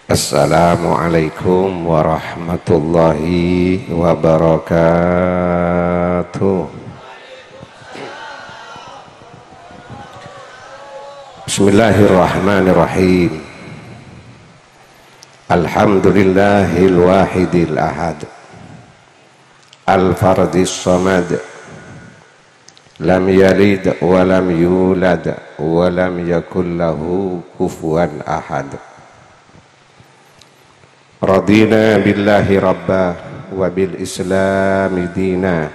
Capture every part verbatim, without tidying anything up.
Assalamualaikum warahmatullahi wabarakatuh. Bismillahirrahmanirrahim. Alhamdulillahil wahidil ahad. Al-fardis samad. Lam yalid wa lam yulad wa lam yakul lahu kufuwan ahad. Radina billahi rabba wa bil islami dina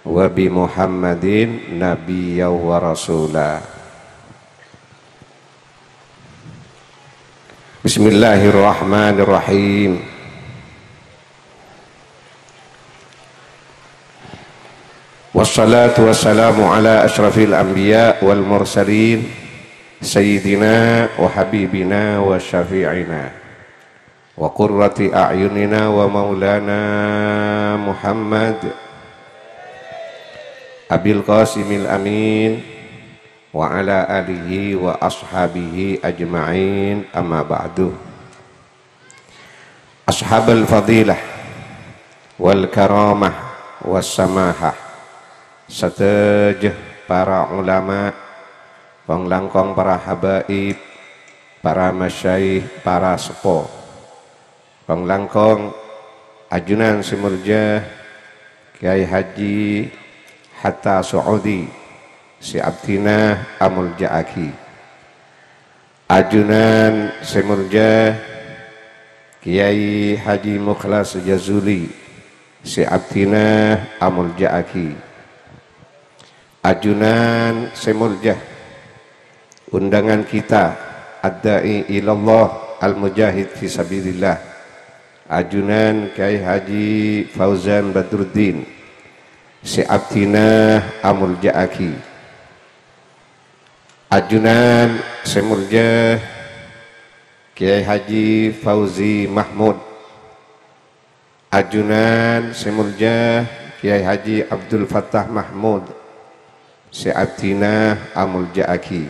wa bi Muhammadin nabiyya wa rasula. Bismillahirrahmanirrahim. Wassalatu wassalamu ala asyrafil anbiya wal mursalin, sayyidina wa habibina wa syafi'ina wa qurrati a'yunina wa maulana Muhammad Abil Qasimil Amin wa ala alihi wa ashabihi ajma'in, amma ba'du. Ashabal fadilah wal karamah was samahah, sadhâjâ para ulama, kong-langkong para habaib, para masyayikh, para seppo, kong-langkong ajunan sè molja Kyai Haji Hatta Suudi sè abdhina amolja'aghi. Ajunan sè molja Kyai Haji Mukhlas Jazuli sè abdhina amolja'aghi. Ajunan sè molja undangan kita, ad-da'i ilallah, al-mujahid fi sabilillah. Ajunan Kyai Haji Fauzan Badruddin sè abdhina amolja'aghi. Ajunan sè molja Kyai Haji Fauzi Mahmud. Ajunan sè molja Kyai Haji Abdul Fattah Mahmud sè abdhina amolja'aghi.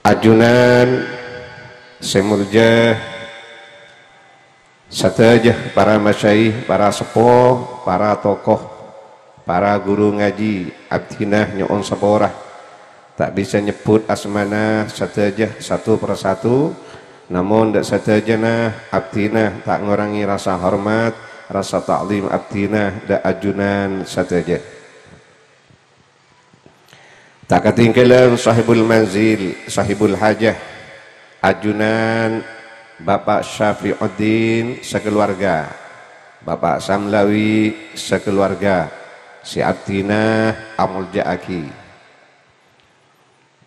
Ajunan sè molja sadhâjâ para masyayikh, para seppo, para tokoh, para ghuru ngajhi, abdhina nyo'on sapora. Ta' bisa nyebbhut asmana sadhâjâ satu per satu, namong dâ' sadhâjâna abdhina ta' ngorangè rasa hormat, rasa ta'zim abdhina dâ' ajunan sadhâjâ. Ta' katèngghâlân sahibul manzil, sahibul hajah, ajunan Bapak Syafi'uddin sakaluwarga, Bapak Samlawi sakaluwarga, sè abdhina amolja'aghi.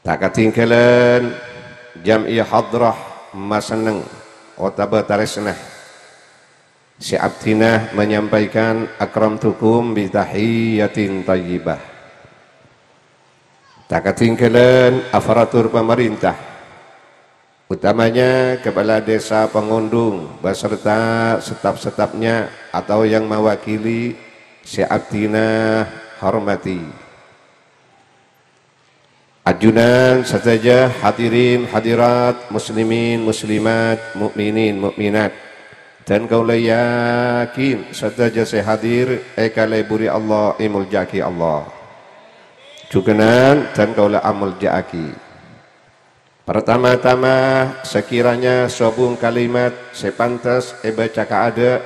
Ta' katèngghâlân jam'iyah hadrah masenneng otabâ tarèsna. Sè abdhina menyampaikan akramtukum bi tahiyyatin thayyibah. Ta' katèngghâlân aparatur pamarènta, utamanya kepala desa Pangondung beserta staf-stafnya atau yang mewakili sè abdhina hormati. Ajunan sadhâjâ hadirin hadirat, muslimin muslimat, mukminin mukminat. Dan kaulâ yakin sadhâjâ sè hadir èkalebbhuri Allah, èmolja'aghi Allah. Jhughânan dan kaulâ amolja'aghi. Partama-tama, sakiranya sobung kalimat sè pantes èbâca kaadâ',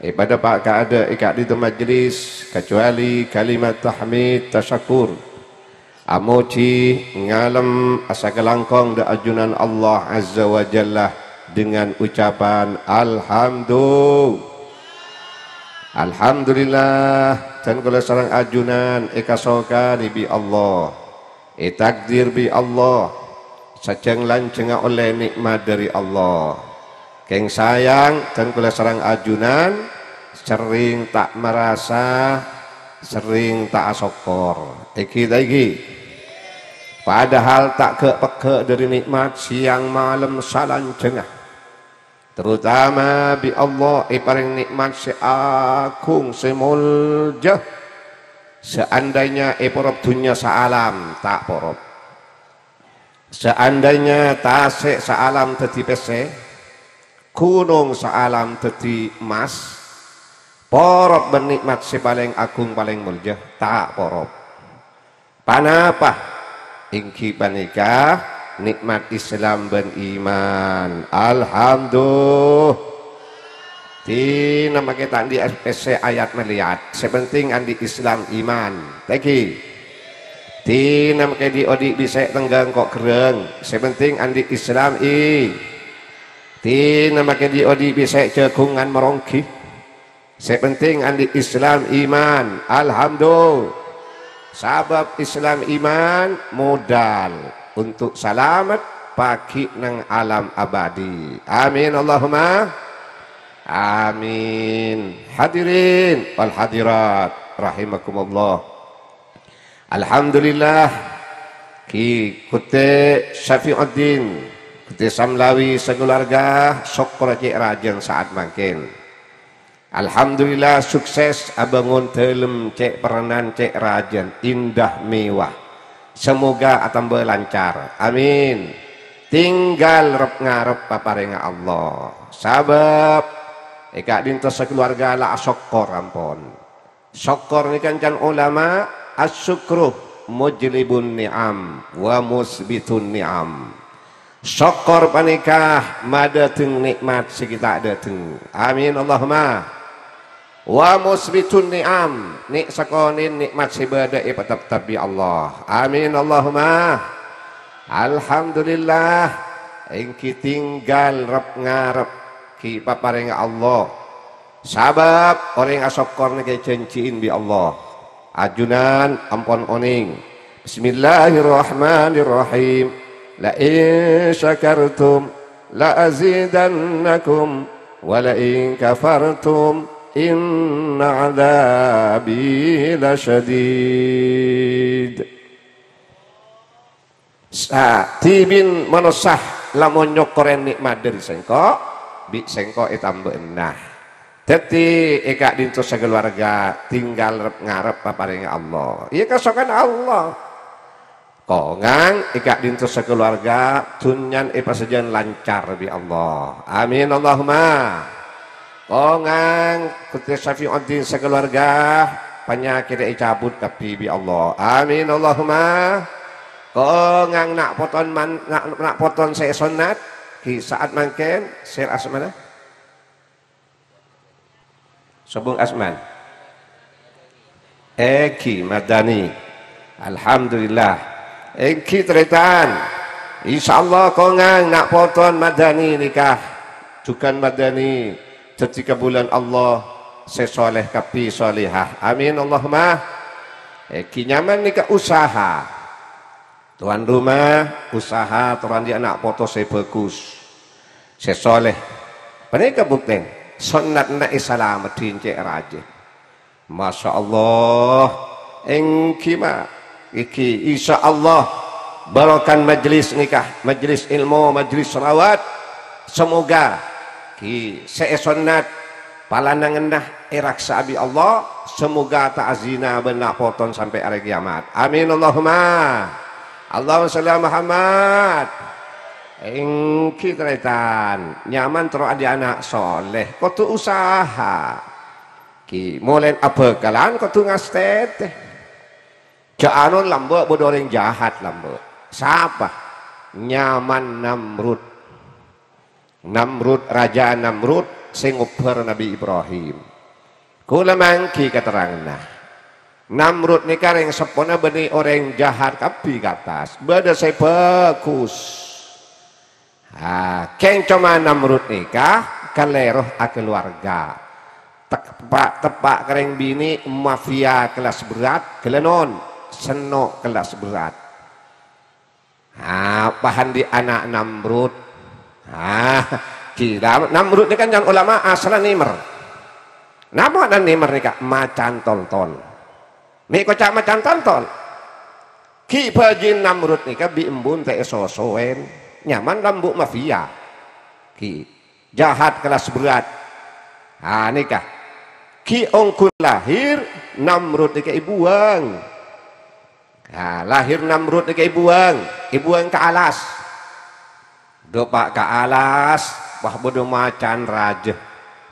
èpadhâpa' kaadâ' è ka'dinto majelis, kecuali kalimat tahmid tasyakkur. Amojhi ngalem asakalangkong dâ' ajunan Allah Azza wa Jalla dengan ucapan alhamdu-, Alhamdulillah, dan kaulâ sareng ajunan èkasokanè bi' Allah, ètakdir bi' Allah, sajâng-lanjhângnga ollè nè'mat dâri Allah. Kèng sayang, dan kaulâ sareng ajunan serrèng ta' marasa, serrèng ta' asokkor. Èngghi ta' èngghi? Padahal ta' ghâ'-pegghâ' dâri nè'mat sèyang malem salanjhângnga. Terutama bi' Allah èparèng nè'mat sè aghung, sè molja. Seandainya èporop dhunnya saalam, ta' porop. Saandhâna tasè' saalam dhâddhi pèssè, ghunong saalam dhâddhi emmas, porop bân nè'mat sè palèng aghung palèng molja, ta' porop. Ponapa? Èngghi panèka nè'mat Islam bân iman. Alhamdulillah. Dinah makè ta' andi' pèssè ayat malèat. Sè penting andi' Islam iman. Tèngghi. Dinah makè dhi'-odhi' bhâi sè tengghâ engko' gherrâng. Sè penting andi' Islam i. Dinah makè dhi'-odhi' bhâi sè jhâghungan maronggi. Sè penting andi' Islam iman. Alhamdulillah. Sabâb Islam iman modal untuk salamet pagghi' neng alam abadi. Amin Allahumma amin. Hadirin wal hadirat rahimakumullah. Alhamdulillah, ghi Ghustè Syafi'uddin, Ghustè Samlawi sakeluarga sokkor cè' rajâna sa'at mangkèn. Alhamdulillah, sukses abângon dhâlem cè' perrenan cè' rajâna, indah mewah. Semoga atamba lancar. Amin. Tinggal rep-ngarep paparèngnga Allah. Sabâb è ka'dinto sakeluarga la asokkor ampon. Sokkor nèka can ulama, "Asy-syukru mujlibun ni'am wa musbitun ni'am." Sokkor panèka madhâteng nè'mat sè ghi' ta' dhâteng. Amin Allahumma. "Wa musbitun ni'am," nè' sakonè' nè'mat sè bâdâ èpateptep bi' Allah. Amin Allahumma. Alhamdulillah, èngghi tinggal rep-ngarep ghi' paparèngnga Allah. Sabâb orèng asokkor nèka èjhânjhiin bi' Allah. Ajunan ampon onèng. Bismillahirrahmanirrahim. "La in syakartum la azidannakum, wa la in kafartum inna adzabi lasyadid." Sa-, dhibi' manossa lamon nyokkorè nè'mat dhâri Sèngko', bi' Sèngko' ètambâ'âna. Dhâddhi, è ka'dinto sakeluarga tinggal rep-ngarep paparèngnga Allah. Iyâ, kasokanna Allah. Kongang, è ka'dinto sakeluarga dhunnyana èpasajân lancar bi' Allah. Amin Allahumma. Kongang, Ghustè Syafi'uddin sakeluarga, panyakèdhâ ècabut kabbhi bi' Allah. Amin Allahumma. Kongang na' poton man-, na', na' poton sè èsonnat, ghi' sa'at mangkèn, sè asmana? Sobung asman. Èngghi Madani. Alhamdulillah. Èngghi tarètan. Insyaallah kongang na' poton Madani nèka. Jhughân Madani dhâddhi kabulâna Allah sè soleh kabbhi solehah. Amin Allahumma. Èngghi nyaman nèka usaha. Towan roma usaha tor andi' ana' poto sè bhâghus, sè soleh. Panèka buktèna, sonnatna èsalameddhi cè' rajâ. Masya Allah, èngghi, Ma'. Èngghi, insyaallah, barokah majlis nèka, majlis ilmu, majlis shalawat. Semoga ghi sè èsonnat palananganna èraksa'a bi' Allah, semoga ta' azina bân na' poton sampè' arè kiyamat. Amin, Allahumma. Allahumma shalli ala Muhammad. Èngghi tarètan, nyaman terro andi' ana' soleh, kodhu usaha. Ghi, molaè abhâkalan kodhu ngastètè. Jhâ' anon lambâ' bâdâ orèng jahat lambâ'. Sapa? Nyaman Namrud. Namrud, Rajâ Namrud sè ngobbhâr Nabbhi Ibrahim. Kaulâ mangghi katerranganna. Namrud nèka rèng seppona bânnè orèng jahat kabbhi ka attas. Bâdâ sè bhâghus. Ah, kèng coma Namrud nèka kalèro akaluwarga. Teppa'-teppa' ka rèng binè' mafia kelas berat, ghellâ' non, senno' kelas berat. Apa andi' ana' Namrud? Ah, ghi, Namrud nèka kan can olama asalla Nimr. Napa makna Nimr nèka? Macan toltol. Mè' koca' macan toltol. Ghi bâjina Namrud nèka bi' embu ta' èsosowèn. Nyaman lambâ' mafia. Ghi jahat kelas berat. Ah, nèka. Ghi ongghu lahir, Namrud nèka èbuwâng. Nah, lahir Namrud nèka èbuwâng, èbuwâng ka alas. Dâpa' ka alas, wah, bâdâ macan rajâ.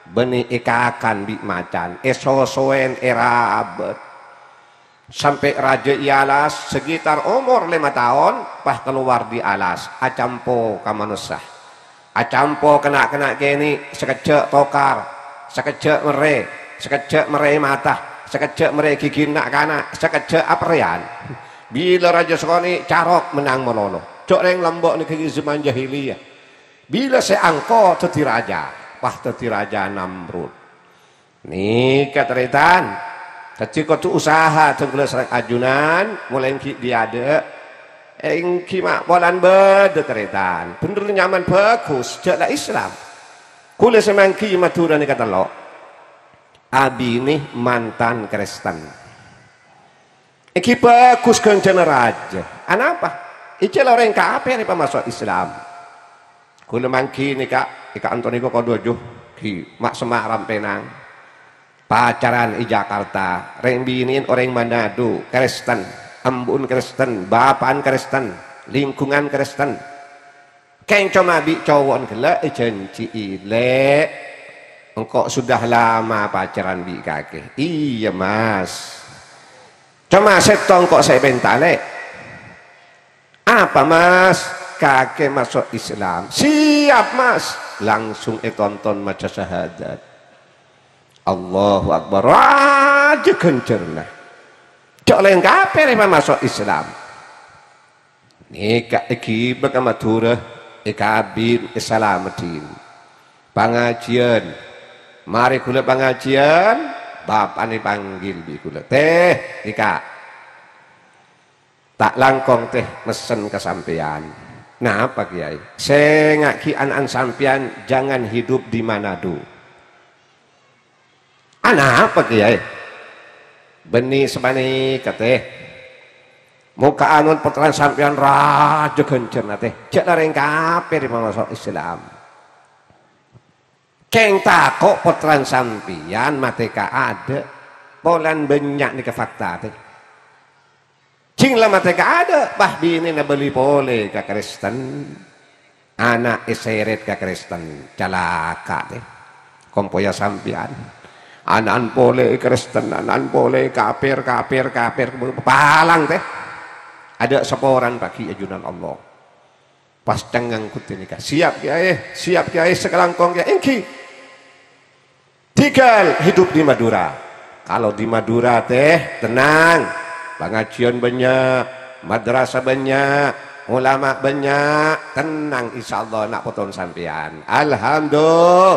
Bânnè èkakan bi' macan, èsosoèn, èrabât. Sampè' rajâ è alas, sekitar omor lèma taon, pas kalowar dâri alas, acampo ka manossa. Acampo ka na'-kana' kènè', sakejjhâ' tokar, sakejjhâ' merrè, sakejjhâ' merrè mata, sakejjhâ' merrè ghighina na'-kana', sakejjhâ' aperrèyan. Bilâ rajâ sakonè' carok mennang malolo. Jhâ' rèng lambâ' nèka ghi' zaman jahiliyah. Bilâ sè angko dhâddhi rajâ, pas dhâddhi rajâ Namrud. Nèka, tarètan. Dhâddhi kodhu usaha dhâng kaulâ sareng ajunan, molaè èngghi dâri adâ'. Èngghi ma' polana bâdâ, tarètan. Bhender nyaman bhâghus, jhâ' la Islam. Kaulâ sè mangghi Madhurâ nèka tello'. Abinè mantan Kristen. Èngghi bhâghus ghânjhârânna rajâ. Anapa? Ijâ la orèng kafir èpamaso' Islam. Kaulâ mangghi nèka, èka anto nèko kodhu aju, ghi ma' semma' rampènang. Pacaran è Jakarta, rèng binè'en orèng Manado, Kristen, embu'en Kristen, bapa'en Kristen, lingkungan Kristen. Kèng coma bi' cowo'en ghellâ' èjhânjhi'i, "Lè', engko' sudah lama pacaran bi' kakè." "Iyâ, Mas." "Coma sèttong ko' sè èpènta, Lè'." "Apa, Mas?" "Kakè maso' Islam." "Siap, Mas." Langsung ètonton maca syahadat. Allahu Akbar. Rajâ ghânjhârânna. Jhâ' la orèng kafir èpamaso' Islam. Nèka èghibâ ka Madhurâ, èkabin, èsalameddhin. Pangajiyân. Marè kaulâ pangajiyân, bapa'na èpanggil bi' kaulâ. "Tè, nèka. Ta' langkong, Tè, messen ka sampèyan." "Napa, Kèyaè?" "Sènga' ghi' ana'na sampèyan jangan hidup di Manado." "Anapa, Kèyaè?" "Bânnè sapanèka, Tè. Mon kaanona pottrana sampèyan rajâ ghânjhârânna, Tè. Jhâ' la orèng kafir èpamaso' Islam. Kèng tako' pottrana sampèyan matè kaadâ'. Polana bânnya' nèka fakta, Tè." Jhâ' la matè kaadâ', pas binèna bâli polè ka Kristen. Ana' èsèrèt ka Kristen, calaka', Tè. Kompoya sampèyan. Ana'na polè Kristen, ana'na polè kafir, kafir, kafir, palang, Tè. Adâ' saporana paghi' ajunan Allah. Pas cengngeng ghuttè nèka. "Siap, Kèyaè, siap, Kèyaè, sakalangkong, Kèyaè." "Èngghi." Tinggal hidup di Madura. Kalau di Madura, Tè, tenang. Pangajiyân bânnya', madrasah bânnya', ulama bânnya', tenang, insyaallah na' potona sampèyan. Alhamdulillah.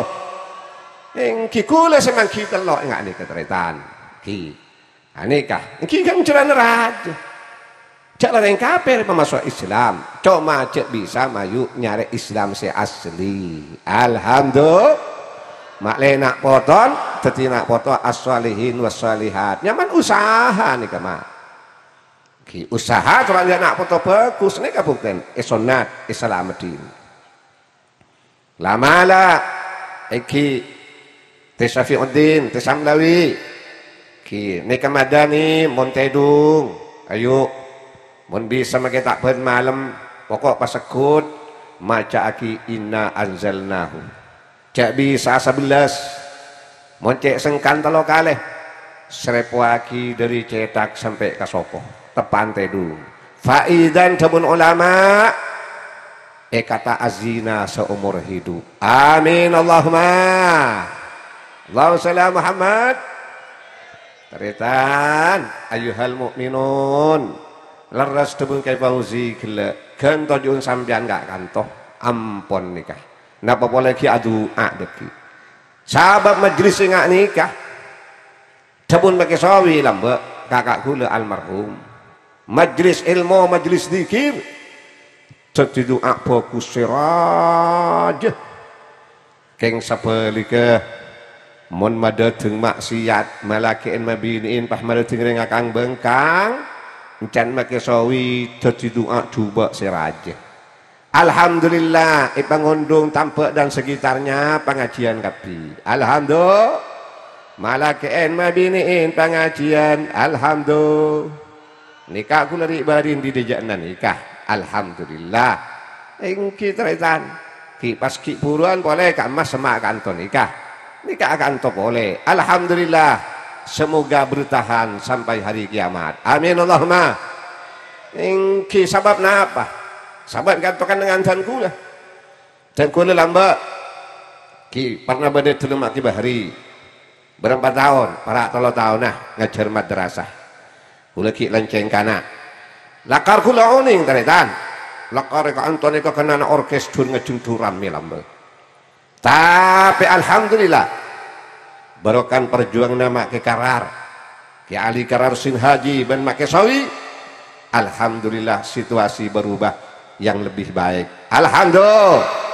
Èngghi kaulâ sè mangghi tello' ènga' nèka, tarètan. Ghi. Anèka, èngghi ghânjhârânna rajâ. Jhâ' la orèng kafir èpamaso' Islam. Coma jhâ' bisa mayu nyarè Islam sè asli. Alhamdulillah. Ma'lè na' potona, dhâddhi na' poto as-shalihin was-shalihat. Nyaman usaha nèka, ma'. Ghi usaha, sè bânnya' na' poto bhâghus, nèka buktèna èsonnat, èsalameddhin. La mala, èngghi, Tè Syafiuddin, Tè Samlawi. Ghi, nèka madani, mon tèdung. Ayo, mon bisa makè ta' bân malem, poko' pasegghut, maca'aghi Inna Anzalnahu. Jhâ' bisa sabellâs. Mon cè' sengkan tello kalè, srèpowaghi dâri cètak sampè' ka soko. Teppa'na tèdung. Faèdana dhâbuna ulama, èkata' azina saumur hidup. Amin, Allahumma. Allahumma shalli ala Muhammad. Tarètan, ayyuhal mu'minun. Lerres dhâbuna Kèyaè Fauzi ghellâ'. Ghân toju'na sampèyan ka kanto. Ampon nèka. Napa polè ghi' adu'a dhâggi'. Sabâb majlis sè nga' nèka, dhâbuna Makè Sowi lambâ', kaka' ghulâ almarhum. Majlis èlmo, majlis dzikir, dhâddhi du'a bhâghus sè rajâ. Kèng sabhâligghâ, mon madhâdhâng ma'siyat, malakè'en mabinè'en pas madhâdhâng rèng akang-bângkang, èncana Makè Sowi dhâddhi du'a jhubâ' sè rajâ. Alhamdulillah, è Pangondung, Tambâ' dan sekitarnya pangajiân kabbhi. Alhamdulillah. Malakè'en mabinè'en pangajiân. Alhamdulillah. Nèka kaulâ ri'-bâri' dhi-dâjâ'na nèka. Alhamdulillah. Èngghi, tarètan. Ghi' pas ghi' buruwân polè ka emmas semma' ka'anto nèka. Nèka ka'anto polè. Alhamdulillah. Semoga bertahan sampai hari kiamat. Amin Allahumma. Èngghi, sabâb napa? Sabâb ka'anto kennengngan dân kaulâ. Dân kaulâ lambâ'. Ghi' parna bâdâ è dâlemma Kè Bahri. Bârâmpa taon? Para' tello taonna ngajhâr madrasah. Kaulâ ghi' lèncèng kana'. Lakar kaulâ onèng, tarètan. Lakar è ka'anto nèka kennengnganna orkes jhur ngajheng jhur rammè lambâ'. Tapè alhamdulillah, barokah parjuwânganna Ma' Kè Karar, Kè Ali Karar Sin Haji bân Ma' Kè Sawi, alhamdulillah situasi berubah yang lebih baik. Alhamdulillah.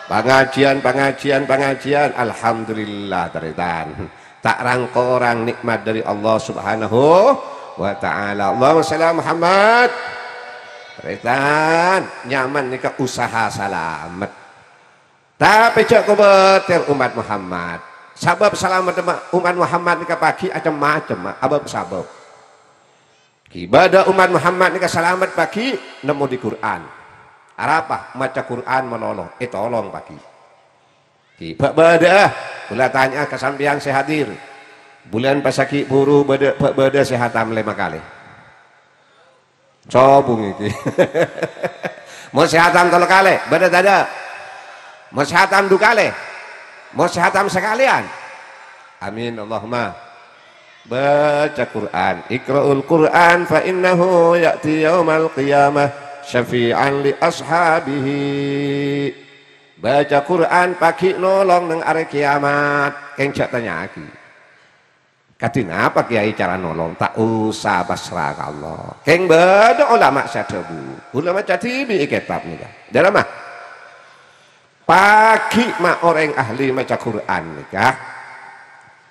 Pangajiân, pangajiân, pangajiân, alhamdulillah, tarètan. Ta' rang-korang nè'mat dâri Allah Subhanahu wa Ta'ala. Allahumma shalli ala Muhammad. Tarètan, nyaman nèka usaha salamet. Tapè jhâ' kobâtèr ommat Muhammad. Sabâb salameddhâ ma-, ommat Muhammad nèka pagghi' acem-macem, ma-, abâb-sabâb. Ghi' bâdâ ommat Muhammad nèka salamet pagghi' nemmo dâri Qur'an. Arapa? Maca Qur'an malolo, ètolong pagghi'. Ghi' bâ-, bâdâ'â, kaulâ tanya'a ka sampèyan sè hadir. Bulân pas ghi' buru bâdâ, bâ-, bâdâ sè hatam lèma kalè. Sobung iki. Mon sè hatam tello kalè, bâdâ tadâ'? Mon sè hatam du kalè? Mon sè hatam sakalèyan? Amin, Allahumma. Baca Qur'an. Iqra'ul Qur'an fa innahu ya'ti yaumal qiyamah syafi'an li ashabihi. Baca Qur'an pagghi' nolong neng arè kiamat. Kèng jhâ' tanya'aghi. Kadhi napa Kèyaè cara nolong? Ta' osa, pasra ka Allah. Kèng bâdâ olama sè adhâbu, kaulâ maca dhibi' è kètab nèka. Dâlem, ah. Pagghi' ma' orèng ahli maca Qur'an nèka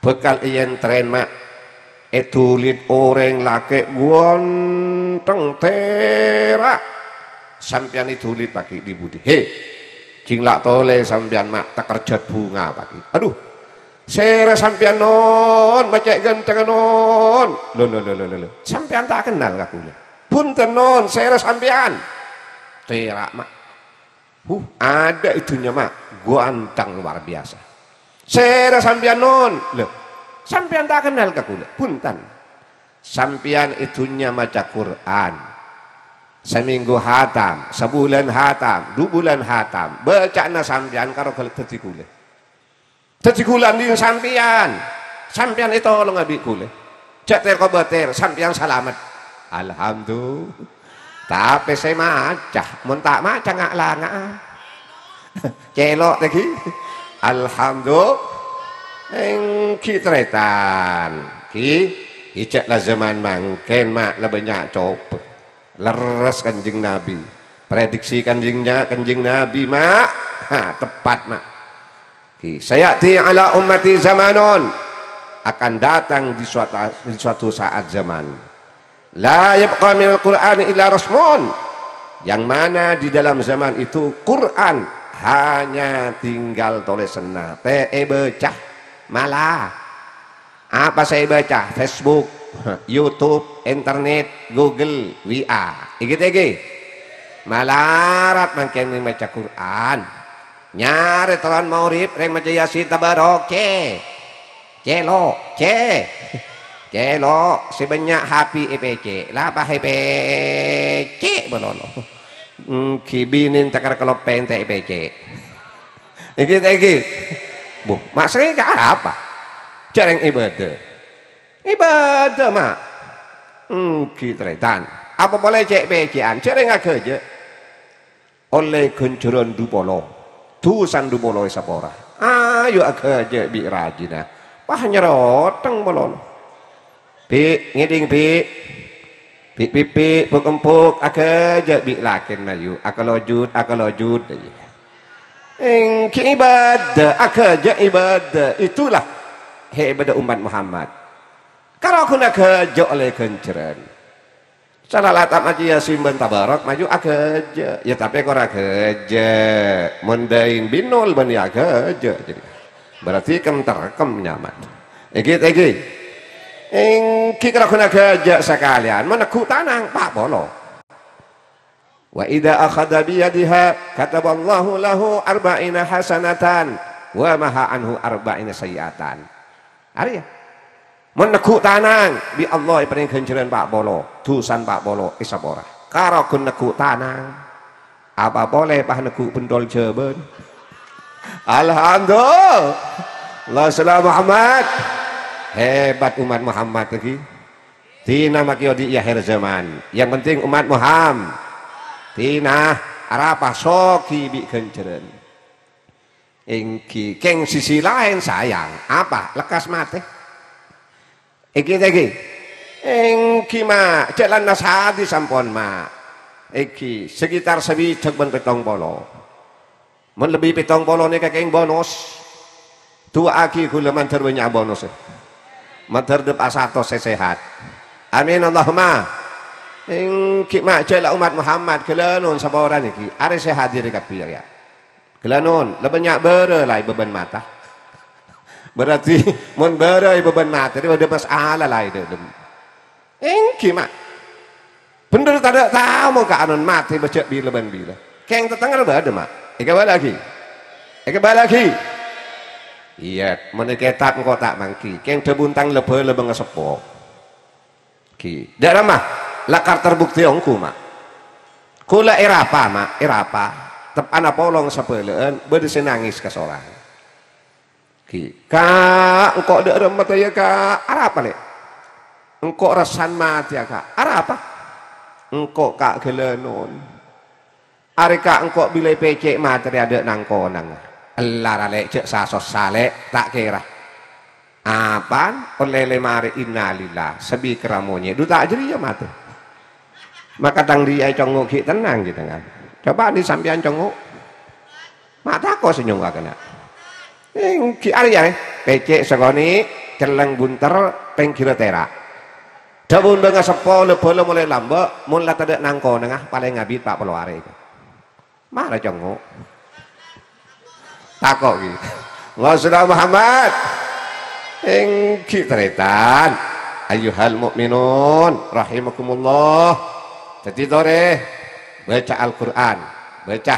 bhâkal èèntrèn, ma', èdhulit orèng lakè' ghântheng tèra'. Sampèyan èdhulit pagghi' dhi-budhi. He, jhing la' tolè sampèyan, ma', takerjhât bhunga pagghi'. Adhu, Sèra sampèyan, non, ma' cè' ghânthengnga, non. Lho, lho, lho, lho, lho, lho. Sampèyan ta' kennal ka kaulâ. Bhunten, non, sèra sampèyan. Tèra', ma'. Huh, adâ' è dhunnya, ma'. Ghântheng luar biasa. Sèra sampèyan, non. Lho, sampèyan ta' kennal ka kaulâ. Bhunten. Sampèyan è dhunnya maca Qur'an. Samènggu hatam, sabulân hatam, du bulân hatam. Bâca'anna sampèyan karo ghellâ' dhâddhi kaulâ. Dhâddhi kaulâ andi' sampèyan. Sampèyan ètolonga bi' kaulâ. Jhâ' ter-kobâter, sampèyan salamet. Alhamdulillah. Tapè sè maca, mon ta' maca nga'-langa'a. Cèlo' tèghi. Alhamdulillah. Èngghi tarètan. Ghi, ijâ la zaman mangkèn, ma', la bânnya' cobâ. Lerres Kanjeng Nabi. Prediksi Kanjeng Nya-, Kanjeng Nabi, ma'. Ha, tepat, ma'. Ki, "Sayati ala ummati zamanun," akan datang di suatu, di suatu saat zaman. "La yabqa minal Qur'ani illa rasmun," yang mana di dalam zaman itu Quran hanya tinggal tolesanna, tè èbâca. Malah, apa sè èbâca? Facebook, YouTube, internet, Google, W A. Èghi ta' èghi? Malarat mangkèn maca Quran. Nyarè toron maghrib, rèng maca Yasin Tabarok, cè'. Cèlo', cè'. Cèlo', sè bânnya' H P èpècè'. La pas èpècè' bâlolo. Èngghi binèn takar kelopèn ta' èpècè'. Èghi ta' èghi? Bu, maksudnya apa? Jhâ' rèng ibadah. Ibadah, ma'. Èngghi tarètan. Apa polè cè'-pècè'an? Jhâ' rèng aghâjâ'. Ollè ghânjhârân du polo. Dhusana du polo èsapora. Ayo aghâjâ' bi' rajina. Pas nyarotèng malolo. Bi', ngèdhing, Bi'. Bi', Bi', Bi', buk-embuk, aghâjâ' bi' lakèna, yu. Akalojut, akalojut. Èngghi ibadah, aghâjâ' ibadah. Itulah hebatnya umat Muhammad. Karo ghun aghâjâ' ollè ghânjhârân. Salat ta' maca Yasin bân Tabarok, maju aghâjâ'. Ya, tapè kor aghâjâ'. Mon dâin binul bân ya aghâjâ'. Jadi, berarti kem-terkem nyaman. Èghi, èghi. Èngghi karagghuna ghâjâ' sakalèyan, mon neggu' tanang, pa' polo. Wa idza akhadha bi yadiha, kataballahu lahu arba'ina hasanatan, wa maha anhu arba'ina sayyi'atan. Arèya. Mon neggu' tanang, bi' Allah èparèngè ghânjhârân pa' polo, dhusana pa' polo èsapora. Karagghun neggu' tanang. Apa polè pas neggu' bhentol jhâbân? Alhamdulillah. Allahumma shalli ala Muhammad. Hebat umat Muhammad lagi. Dina makè odi' è akhir zaman. Yang penting umat Muhammad. Dina arapa soghi bi' ghânjhârân. Èngghi, kèng sisi laèn sayang. Apa? Lekkas matè. Èngghi ta' èngghi? Èngghi, Ma'. Jhâ' la nasèhati sampon, Ma'. Èngghi, sekitar sabidhâk bân pèttong polo. Mon lebbi pèttong polo nèka kèng bonus. Du'aaghi ghulâ mandhâr bânnya' bonus. Mandhâr dâpa' satos sè sehat. Amin, Allahumma. Èngghi, Ma', jhâ' la umat Muhammad, ghâlânon saporana èngghi. Arè sè hadir kabbhi, ya. Ghâlânon, la bânnya' bârâ la è bâbân mata. Berarti, mon bârâ è bâbân mata, rèya bâdâ masalah la è dâlem. Èngghi, Ma'. Bhendher tadâ' tao mon kaanon matè bâjâ' bilâ bân bilâ. Kèng tatangngèrra bâdâ, Ma'. Èkabâlâ'aghi. Èkabâlâ'aghi. Iyâ, mon è kètab engko' ta' mangghi. Kèng dhâbuna tang la-bhâlâ bângaseppo. Ghi. Dâ' ramma, lakar terbukti ongghu, Ma'. Kaulâ èrapa, Ma', èrapa. Teppa'na polong sabhâlâ'ân, bâdâ sè nangès kasorang. Ghi. "Ka', engko' dâ' ramma tèya, Ka'?" "Arapa, Lè'?" "Engko' rassana matèya, Ka'." "Arapa?" "Engko', Ka', ghâlânon. Arè, Ka', engko' bilâ èpècè' matè rèya adâ' nang-konangnga." "Ella ra, Lè', jhâ' sa-sossa, Lè', ta' kèra." "Apaan?" "Ollè lèma arè innalillah, sabikèrra monyè', dhu ta' jârèya matè." Maka tang dhiyâ ècongngo' ghi' tennang, ghi' tennang. Coba andi' sampèyan congngo'. Ma' tako' sè nyongngo'a kana'. Èngghi arèya, pècè' sakonè', cellèng bhunter, pèngghirra tèra'. Dhâbuna bângaseppo, la-bhâlâ molaè lambâ', mon la tadâ' nang-konangnga, palèng abit pa' polo arè. Mara congngo'. Tako' ghi. Allahumma shalli ala Muhammad. Èngghi tarètan. Ayyuhal mu'minun rahimakumullah. Dhâddhi torè baca Al-Qur'an, baca.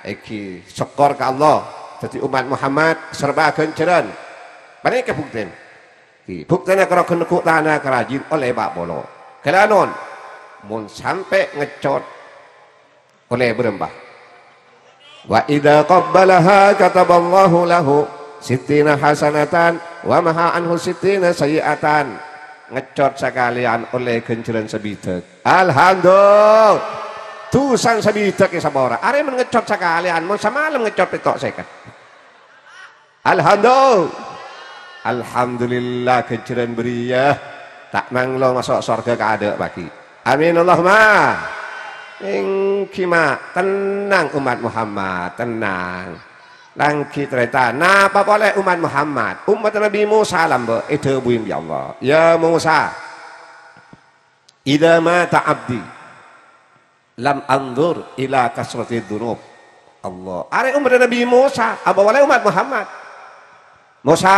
Èngghi sokkor ka Allah. Dhâddhi ommat Muhammad serba ghânjhârân. Panèka buktèna. Ghi, buktèna karo ghennegghu' tana karajin ollè pa' polo. Ghâlânon. Mon sampè' ngeccot ollè bârâmpa? Wa idza qabbalaha kataballahu lahu sittina hasanatan wa maha anhu sittina sayyi'atan. Ngeccot sakalèyan ollè ghânjhârân sabidhâk. Alhamdulillah. Dhusana sabidhâk èsapora. Arè mon ngeccot sakalèyan, mon samalem ngeccot pètto' sèket. Alhamdulillah. Alhamdulillah, ghânjhârân bâriyâ. Ta' manglo maso' sowarghâ kaadâ' paghi'. Amin, Allahumma. Èngghi, ma', tennang, ommat Muhammad, tennang. Langghi tarètan, napa polè ommat Muhammad? Ommatta Nabbhi Musa lambâ' èdhâbuwi bi' Allah. "Ya Musa, idza mata abdi, lam anzur ila kasrati dzunub." Allah. Arè ommatta Nabbhi Musa, apa polè ommat Muhammad. "Musa,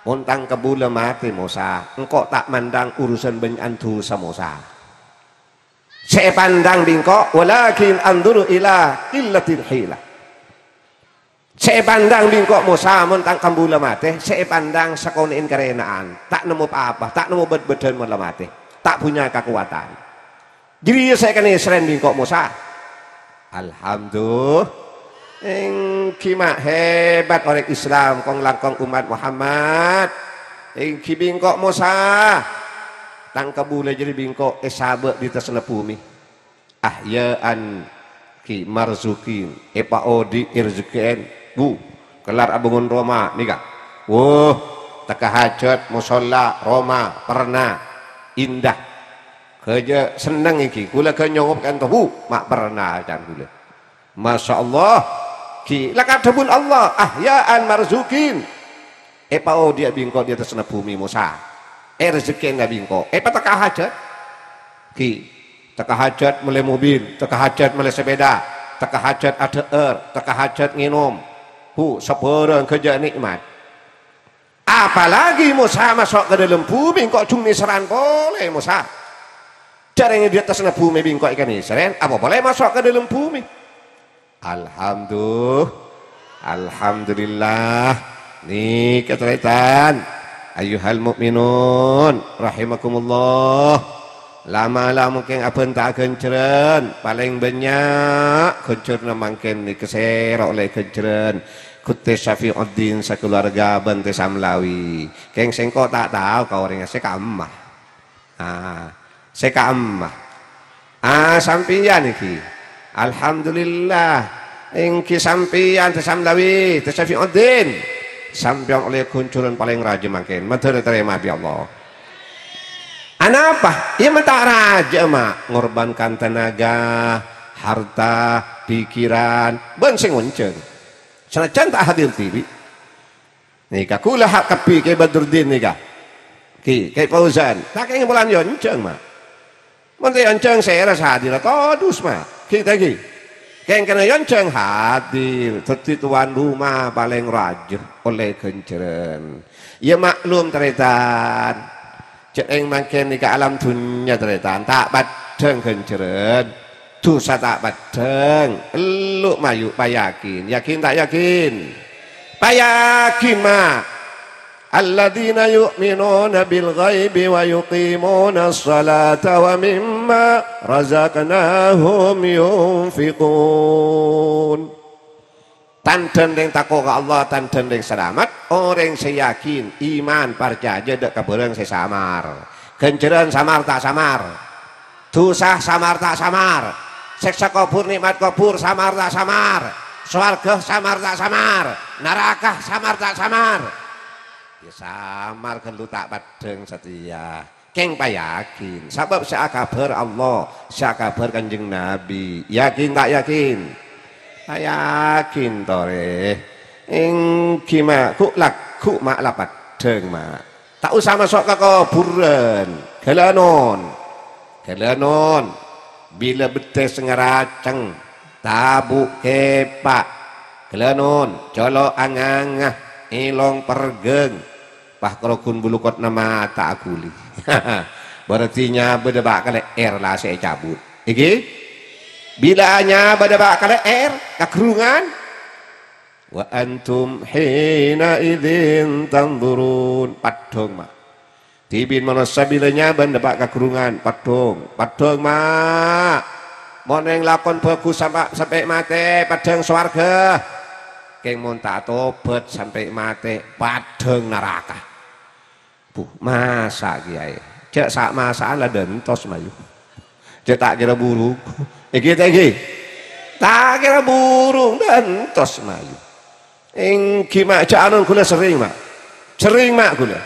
mon tang kabulâ matè, Musa, engko' ta' mandhâng urusan bânnya'an dhusa, Musa. Sè èpandhâng bi' engko', walakin anzuru ila qillatil hilah." Sè èpandhâng bi' engko' Mosa mon tang kabulâ matè, sè èpandhâng sakonè'èn karèna'an, ta' nemmo pa-apa, ta' nemmo bâd-bâdân mon la matè, ta' punya kakowadhân. Jârèya sè èkanèserrèn bi' engko' Mosa. Alhamdulillah. Èngghi ma' hebat orèng Islam, kong-langkong ommat Muhammad. Èngghi bi' engko' Mosa. Tang kabulâ jârèya bi' engko' èsabâ' dâri attasna bhumè. Ahya'an ghi marzuqin, èpaodi' èrejekkèn. Bu, kellar abângon roma nèka. Wuh, tekka hajat, mosolla, roma, perna, indah. Ghâjâ senneng èngghi, kulâ ghâ nyongop ka'ènto, bu, ma' perna can kulâ. Masya Allah, ghi, la kadhâbuna Allah, ahya'an marzuqin. Èpaodi'â bi' engko' dâri attasna bhumè Mosa. Èrejekkèna bi' engko'. Èpatekka hajat. Ghi. Tekka hajat mellè mobil, tekka hajat mellè sepeda, tekka hajat adhâ'âr, tekka hajat ngènom. Hu, sabhârâng ghâjâ nè'mat. Apalagi Mosa maso' ka dâlem bhumè, engko' jhung nèserran polè Mosa. Jhâ' rèng è attasna bhumè bi' engko' èkanèserrè, apa polè maso' ka dâlem bhumè? Alhamdu-, Alhamdulillah. Nèka tarètan. Ayyuhal mu'minun rahimakumullah. La'-mala' mangkèn abhânta ghânjhârân. Palèng bânnya' ghânjhârânna mangkèn nèka sèra ollè ghânjhârân. Ghustè Syafi'uddin sakaluarga bân Tè Samlawi. Kèng sèngko' ta' tao ka orèngnga sè ka'imma. Ah, sè ka'imma. Ah, sampèyan nèka. Alhamdulillah. Èngghi sampèyan Tè Samlawi, Tè Syafi'uddin. Sampèyan ollè ghânjhârân palèng rajâ mangkèn. Mandhâr ètarèma bi' Allah. Anapa? Iyâ ma' ta' rajâ, ma'. Ngorbankan tenaga, harta, pikiran, bân sè ngonjhâng. Sanajjhân ta' hadir dhibi'. Nèka kaulâ ha' kabbhi Kè Badruddin nèka. Kè, Kè Fauzan. Ta' kèng polana èyonjhâng, ma'. Mon ta' èyonjhâng sèra sè hadir todus, ma'. Ghi, ta' ghi. Kèng kèng èyonjhâng hadir. Dhâddhi towan roma palèng rajâ ollè ghânjhârân. Iyâ maklum, tarètan. Jhâ' rèng mangkèn nèka alam dhunnya, tarètan. Ta' paddhâng ghânjhârân. Dhusa ta' paddhâng. Ellu' mayu, payakin. Yakin ta' yakin? Payakin, ma'. Alladzina yu'minuna bil ghaibi wa yuqimunas salata wa mimma razaqnahum yunfiqun. Tandhâna rèng tako' ka Allah, tandhâna rèng salamet, orèng sè yakin, iman, parcajâ dâ' ka bhârâng sè samar. Ghânjhârân samar ta' samar? Dhusa samar ta' samar? Sèksa kobhur, nè'mat kobhur samar ta' samar? Sowarghâ samar ta' samar? Naraka samar ta' samar? Iyâ samar, ghâllu ta' paddhâng satèya. Kèng payakin, sabâb sè akabhâr Allah, sè akabhâr Kanjeng Nabi. Yakin ta' yakin? Payakin, torè. Èngghi, ma', ghu' lagghu', ma', la paddhâng, ma'. Ta' osa maso' ka kobhurân. Ghâlânon. Ghâlânon. Bilâ beddhâs ngaraceng, tabu' kèpa'. Ghâlânon, colo' anganga, èlong pergeng. Pas karo ghun bulu kotna mata aghuli. Berarti nyabâ dâpa' ka lè'èr la sè ècabut. Èngghi? Bilâ nyabâ dâpa' ka lè'èr, ka ghurungan. Wa antum hina idzin tanzurun. Paddhâng, ma'. Dhibi' manossa bilâ nyabâ dâpa' ka ghurungan. Paddhâng. Paddhâng, ma'. Mon rèng lakon bhâghus sampa-, sampè' matè, paddhâng sowarghâ. Kèng mon ta' atobhât sampè' matè, paddhâng naraka. Buh, masa' kèyaè. Jhâ' sa'-masa'an la dântos mayu. Jhâ' ta' kèra burung. Èngghi ta' èngghi? Ta' kèra burung, dântos mayu. Èngghi, ma', jhâ' anon ghulâ serrèng, ma'. Serrèng, ma', ghulâ.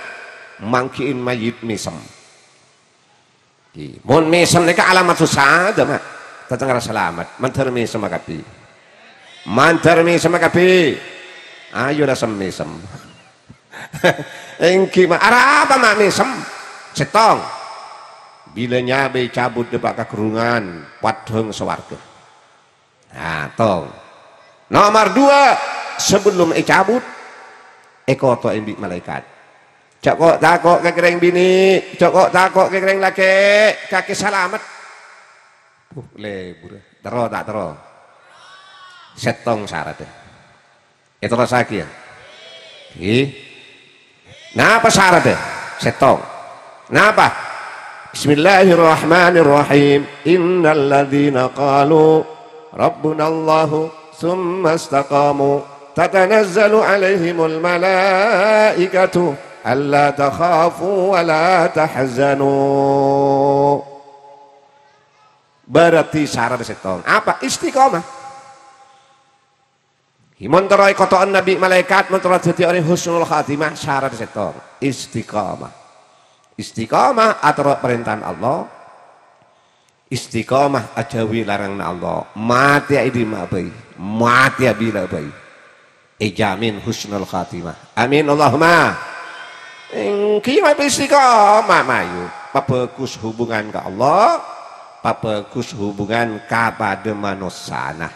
Mangghi'in mayyit mèsem. Mon mèsem nèka alamat sossa, dâ', ma'. Tatangara salamet. Mandhâr mèsem kabbhi. Mandhâr mèsem kabbhi. Ayo la sem-mèsem. Èngghi, ma', arapa, ma', mèsem? Sèttong. Bilâ nyabâ ècabut dâpa' ka ghurungan, paddhâng sowarghâ. Nah, tong. Nomor dua, sabellunna ècabut, èkoto'è bi' malaèkat. Jhâ' ko'-tako' ka kèrèng binè', jhâ' ko'-tako' ka kèrèng lakè', kakè salamet. Uh, lebur. Terro ta' terro? Sèttong saradhâ. Èterrossaghi, yâ? Ngghi. Napa saradhâ? Sèttong. Napa? Bismillahirrahmanirrahim. Innal ladzina qalu rabbunallahu tsumma istaqamu tatanazzalu 'alaihimul malaikatu alla takhafu wa la tahzanu. Berarti saradhâ sèttong. Apa? Istiqomah. Mon terro èkoto'ana bi' malaèkat, mon terro dhâddhi orèng husnul khatimah, saradhâ sèttong. Istiqomah. Istiqomah aterro parèntana Allah. Istiqomah ajhâuwi laranganna Allah. Matèya è dimma'a bhâi. Matèya bilâ bhâi. Èjamin husnul khatimah. Amin, Allahumma. Èngghi, ma' istiqomah, mayu. Pabhâghus hubungan ka Allah, pabhâghus hubungan kapadâ manossana.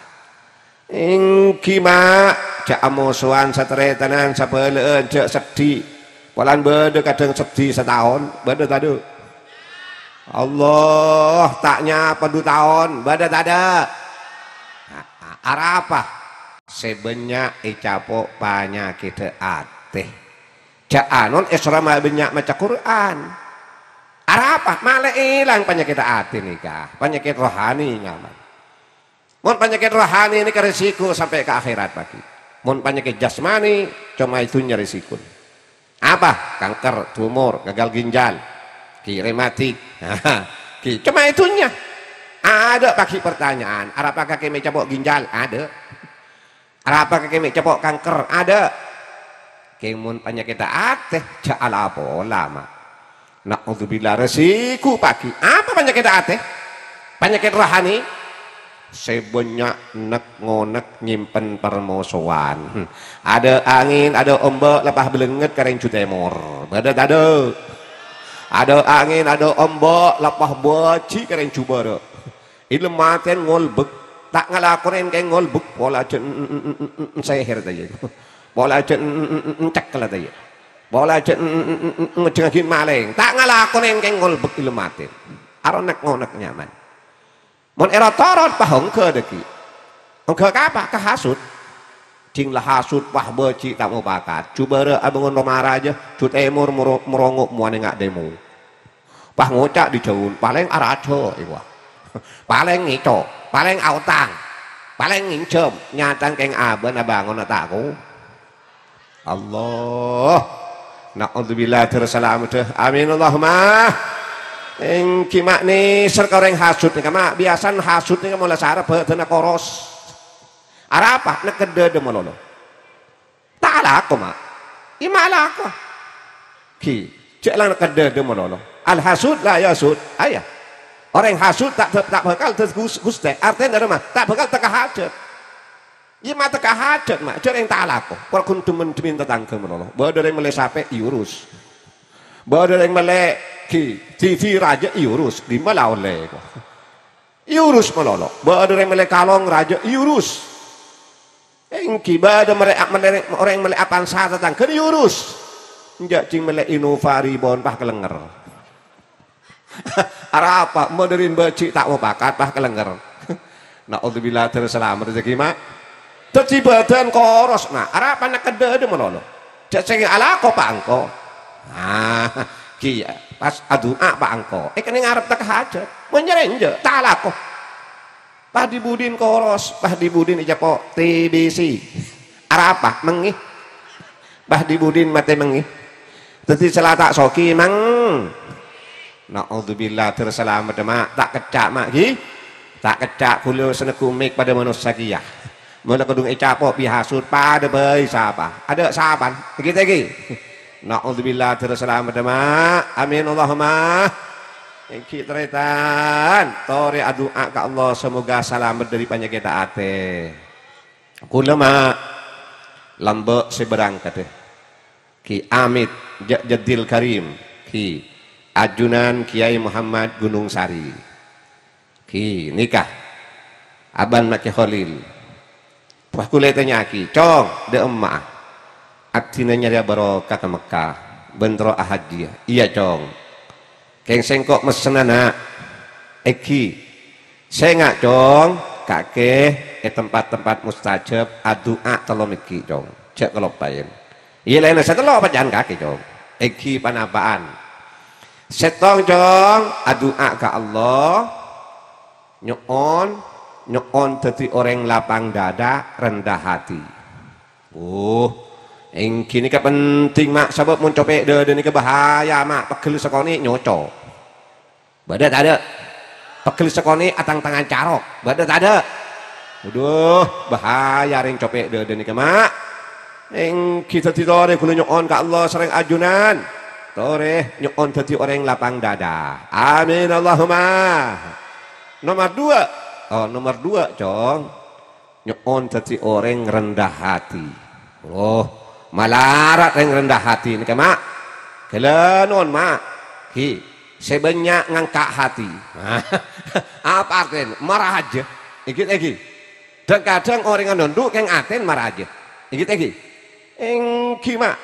Èngghi, ma', jhâ' amosowan sataretanan, sabâlâ'ân, jhâ' seddhi. Polana bâdâ kadhâng seddhi sataon, bâdâ tadâ'? Allah, ta' nyapa du taon, bâdâ tadâ'? A-, a-, arapa? Sè bânnya' ècapo' panyakèddhâ atè. Jhâ' anon èsoro ma-, bânnya' maca Qur'an. Arapa? Malè èlang panyakèddhâ atè nèka, panyakèt rohani nyaman. Mon panyakèt rohani nèka resiko sampè' ka akhèrat, Pak Ki. Mon panyakèt jasmani, coma è dhunnya resikona. Apa? Kanker, tumor, gagal ginjal, Ki, rematik. Ki, coma è dhunnya. Adâ', Pak Ki, pertanyaan, arapa kakè mè' capo' ginjal? Adâ'. Arapa kakè mè' capo' kanker? Adâ'. Kèng mon panyakèddhâ atè, jhâ' ala pola, Ma'. Na'udzubillah, resiko, Pak Ki. Apa panyakèddhâ atè? Panyakèt rohani. Sè bânnya' nek-ngonek nyimpen parmosowan. Adâ' angèn, adâ' ombâ', la pas blengnget ka rèng Jhutèmor. Bâdâ tadâ'? Adâ' angèn, adâ' ombâ', la pas bâji' ka rèng Jhubârâ'. È lem atèn ngolbek. Ta' ngalakonè kèng ngolbek. Pola jhâ' n-, n-, n-, n-, n-, seher ta iyâ. Pola jhâ' n-, n-, n-, n-, cekel ta iyâ. Pola jhâ' n-, n-, n-, n-, ngejjhengngaghi malèng. Ta' ngalakonè kèng ngolbek è lem atèn. Aronek-ngonek nyaman. Mon èro-torot, pah ongghâ dhâggi'. Ongghâ ka apa? Ka hasut. Jhing la hasut, pah bâji' ta' mopakat. Jhubârâ' abângon roma rajâ, Jhutèmor moro-, morongo' mowanè nga' demo. Pas ngoca' dhi jhâun, palèng arajâ, èwa. Palèng ngèco, palèng aotang, palèng ngènjhâm, nyatana kèng abâ'na bângona tako'. Allah. Na'udzubillah, dhâr salameddhâ. Amin, Allahumma. Èngghi ma' nèser ka orèng hasut nèka, ma'. Biyasana hasut nèka mola sara bâdânna koros. Arapa? Nèkèr dâdâ malolo. Ta' alako, Ma'. Iyâ, ma' alako. Ghi, jhâ' lang nèkèr dâdâ malolo. Al-hasud la yasud. Ayah. Orèng hasut ta', ta' bhâkal dâddhi gus-, gustè. Artèna dhâremma? Ta' bhâkal tekka hajhât. Iyâ, ma' tekka hajhât, Ma'. Jhâ' rèng ta' alako. Pora ghun dhimèn-dhimèn tatangghâ malolo. Bâdâ orèng mellè sapè, èurus. Bâdâ orèng mellè ghi, T V rajâ, èurus. Dimma la ollè, ko'. Èurus malolo. Bâdâ orèng mellè kalong rajâ, èurus. Èngghi bâdâ merè-, mellè-, orèng mellè Avanza tatangghâna èurus. Enjâ' jhing mellè Innova Reborn, pas kalèngèr. Arapa? Mon dâri bâji' ta' mopakat, pas kalèngèr. Na'udzubillah, dhâr salamet rejhekkè, Ma'. Dâddhi bâdân koros, Ma'. Arapa nèkèr dâdâ malolo? Jhâ' sè alako pa' engko'. Ah, ghi, pas adu'a pa' engko'. Èkennèng arep tekka hajhât. Mon nyarè enjâ', ta' alako. Pas dhi-budhina koros, pas dhi-budhina ècapo' T B C. Arapa? Mèngè. Pas dhi-budhina matè mèngè. Dâddhi sè la ta' soghi, mèng. Na'udzubillah, dhâr salamet, Ma'. Ta' kècca', Ma', ghi. Ta' kècca', ghulâ sanègghu mèk padâ manossa kèya. Mula kadhung ècapo' bi' hasut, padâ bhâi sapa. Adâ' sapan. Ghi, ghi. Na'udzubillah, dhâr salamet, Ma'. Amin, Allahumma. Èngghi tarètan, torè adu'a ka Allah, semoga salamet dâri panyakèt atè. Ghulâ, Ma', lambâ' sè bârângkaddhâ. Ki Amit, Ja-, Jaddil Karim, Ki ajunan Kiai Muhammad Gunung Sari. Ki nèka, abân Ma' Ki Kholil. Wah, ghulâ ètanya'aghi, "Cong, dâ' emma'a? Abdhina nyarèya barokah ka Mekkah, bân terro ahajjiyâ." "Iyâ, Cong." "Kèng sèngko' messennana, èngghi." "Sènga', Cong, kakè è tempat-tempat mustajab adu'a tello mèngghi, Cong. Jhâ' kaloppaè." "Iyâ, laènna sè tello' pajhât kakè, Cong." "Èngghi, ponapa'an?" "Sèttong, Cong, adu'a ka Allah, nyo'on, nyo'on dâddhi orèng lapang dâdâ, rendah hati." Oh, èngghi nèka penting, Ma', sabâb mon copè' dâdâ nèka bahaya, Ma', pegghel sakonè' nyoco'. Bâdâ tadâ'? Pegghel sakonè' atang-tangan carok. Bâdâ tadâ'? Adhu, bahaya rèng copè' dâdâ nèka, Ma'. Èngghi dâddhi torè ghulâ nyo'on ka Allah sareng ajunan. Torè nyo'on dâddhi orèng lapang dâdâ. Amin, Allahumma. Nomor dua. Oh, nomor dua, Cong. Nyo'on dâddhi orèng rendah hati. Oh, malarat rèng rendah hati nèka, Ma'. Ghellâ' non, Ma'. Ghi, sè bânnya' ngangka' hati. Apa artèna? Marajâ. Èngghi, èngghi. Dhâng-kadhâng orèng anondu' kèng atèna marajâ. Èngghi, èngghi. Èngghi, Ma'.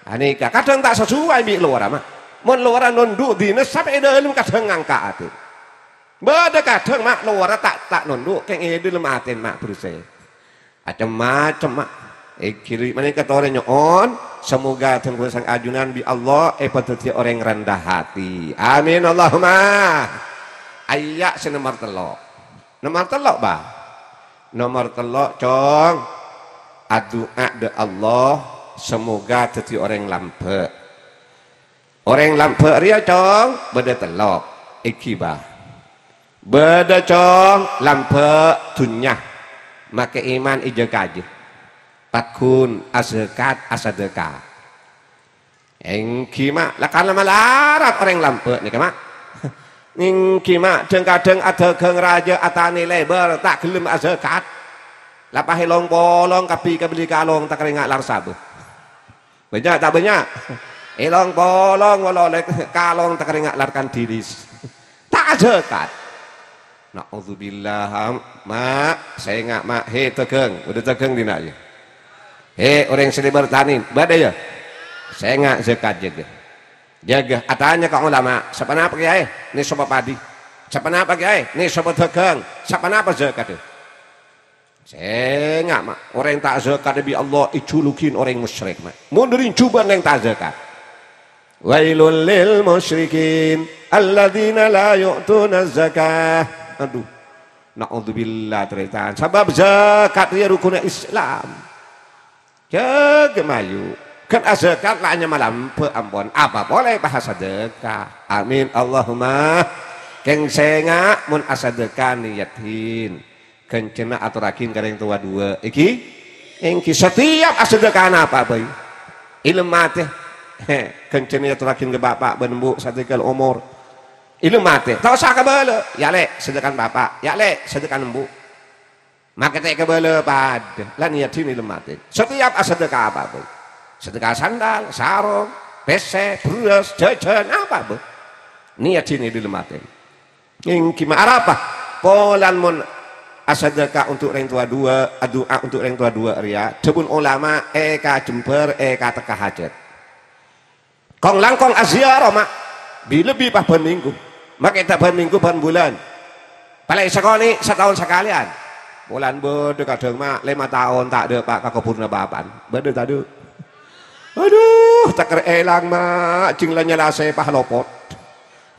Anèka kadhâng ta' sasuai bi' lowara, ma'. Mon lowara nondhu' dhina sampè' è dhâlem kadhâng ngangka' atè. Bâdâ kadhâng, ma', lowara ta', ta' nondhu', kèng è dhâlem atèna, ma', bersè. Acem-macem, ma'. Èngghi manèka torè nyo'on, semoga dhâng kaulâ sareng ajunan bi' Allah èpadhâddhiyâ orèng rendah hati. Amin, Allahumma. Ayya' sè nomer tello'. Nomer tello', Bah. Nomer tello', Cong. Adu'a dâ' Allah, semoga dhâddhi orèng lambâ'. Orèng lambâ' rèya, Cong, bâdâ tello'. Èngghi, Bah. Bâdâ, Cong, lambâ' dhunnya. Makè iman èjâ kajâ. Pagghun, azakat, asadâka. Èngghi, ma', la kan la malarat orèng lambâ' nèka, ma'. Èngghi, ma', dhâng-kadhâng adhâghâng rajâ atanè lèbâr, ta' ghellem azakat. La pas èlong-polong kabbhi kabelli kalong takarènga' lar sabâ. Bânnya' ta' bânnya'? Èlong-polong wala olè kalong takarènga' lar kandilis. Ta' azakat. Na'udzubillah, ma', sènga', ma'. Hè, dhâghâng, bâdâ dhâghâng dinna', yâ? Hè, orèng sè lèbâr tanè, bâdâ, yâ? Sènga' zakat jâgâ. Jâgâ, atanya ka ulama, saponapa kèyaè nèsobhâ padhi? Saponapa kèyaè nèsobhâ dhâghâng? Saponapa zakadhâ? Sènga', ma', orèng ta' zakat bi' Allah èjhulughi orèng musyrik, ma'. Mon dhâri jhubân orèng ta' zakat. Wailul lil musyrikin alladzina la yu'tuna zakah. Adhu. Na'udzubillah, tarètan. Sabâb zakat rèya rukunna Islam. Jâgâ mayu. Kan azakat la nyama lambâ' ampon. Apa polè pas asadâka. Amin. Allahumma. Kèng sènga' mon asadâka niyatin. Ghânjhârânna atorraghi ka rèng towa duwâ'. Èngghi? Èngghi. Setiap asadâkana apa bhâi. Èlem matè. He, ghânjhârânna atorraghi ka bapa' bân embu' sategal omor. Èlem matè. Ta' osa kabâlâ. Yâ, Lè', sadâkana bapa'. Yâ, Lè', sadâkana embu'. Makè ta' kabâlâ padâ. La niyaddhi èlem matè. Setiap asadâka apa bhâi. Sadâka sandal, sarong, pèssè, bherrâs, jhâjhân, apa bhâi. Niyaddhi èlem matè. Èngghi ma' arapa? Polana mon asadâka untuk rèng towa duwâ', adu'a untuk rèng towa duwâ' rèya, dhâbuna ulama èka jembhâr, èka tekka hajât. Kong-langkong aziarah, ma'. Bi-, lebbi pas bân minggu. Makè ta' bân minggu, bân bulân. Palèng sakonè' sataon sakalèyan. Polana bâdâ kadhâng, ma', lèma taon ta' dâpa' ka kobhurrâ bapa'na. Bâdâ tadâ'? Adhu, taker èlang, ma', jhâng la nyalasè pas lopot.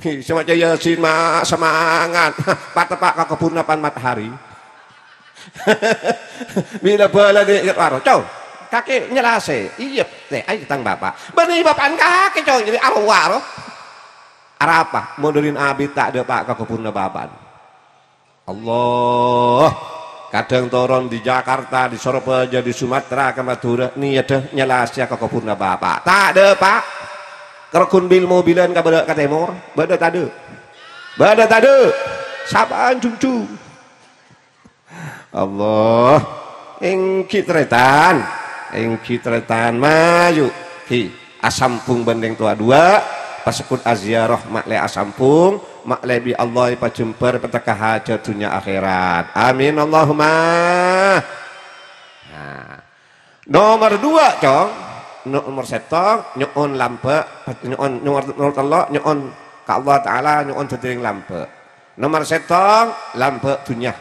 Hi, sè maca Yasin, ma', semangat. Pas teppa' ka kobhurrâ pan matahari. Bilâ bâlâ nè' waro, "Cong, kakè nyalasè?" "Iyâ, Tè, ayo tang bapa'." "Bânnè bapa'na kakè, Cong, jârèya arowa, ro." Arapa? Mon dhâri abit ta' dâpa' ka kobhurrâ bapa'na. Allah. Kadhâng toron di Jakarta, di Sorbhâjâ, di Sumatera, ka Madhurâ, niyaddhâ nyalasèya ka kobhurrâ bapa'. Ta' dâpa'. Karoghun bil-mobilan ka bârâ' ka tèmor. Bâdâ tadâ'? Bâdâ tadâ'? Sapa'an jhungjhung? Allah. Èngghi tarètan. Èngghi tarètan. Mayu. Ghi. Asambhung bân rèng towa duwâ', pasebbhut aziarah, ma'lè asambhung, ma'lè bi' Allah èpajembhâr patekka hajât dhunnya akhèrat. Amin, Allahumma. Nah. Nomer duwâ', Cong. Nomer sèttong, nyo'on lambâ', nyo'on, nomer, nomer tello', nyo'on ka Allah Ta'ala, nyo'on dhâddhi rèng lambâ'. Nomer sèttong, lambâ' dhunnya.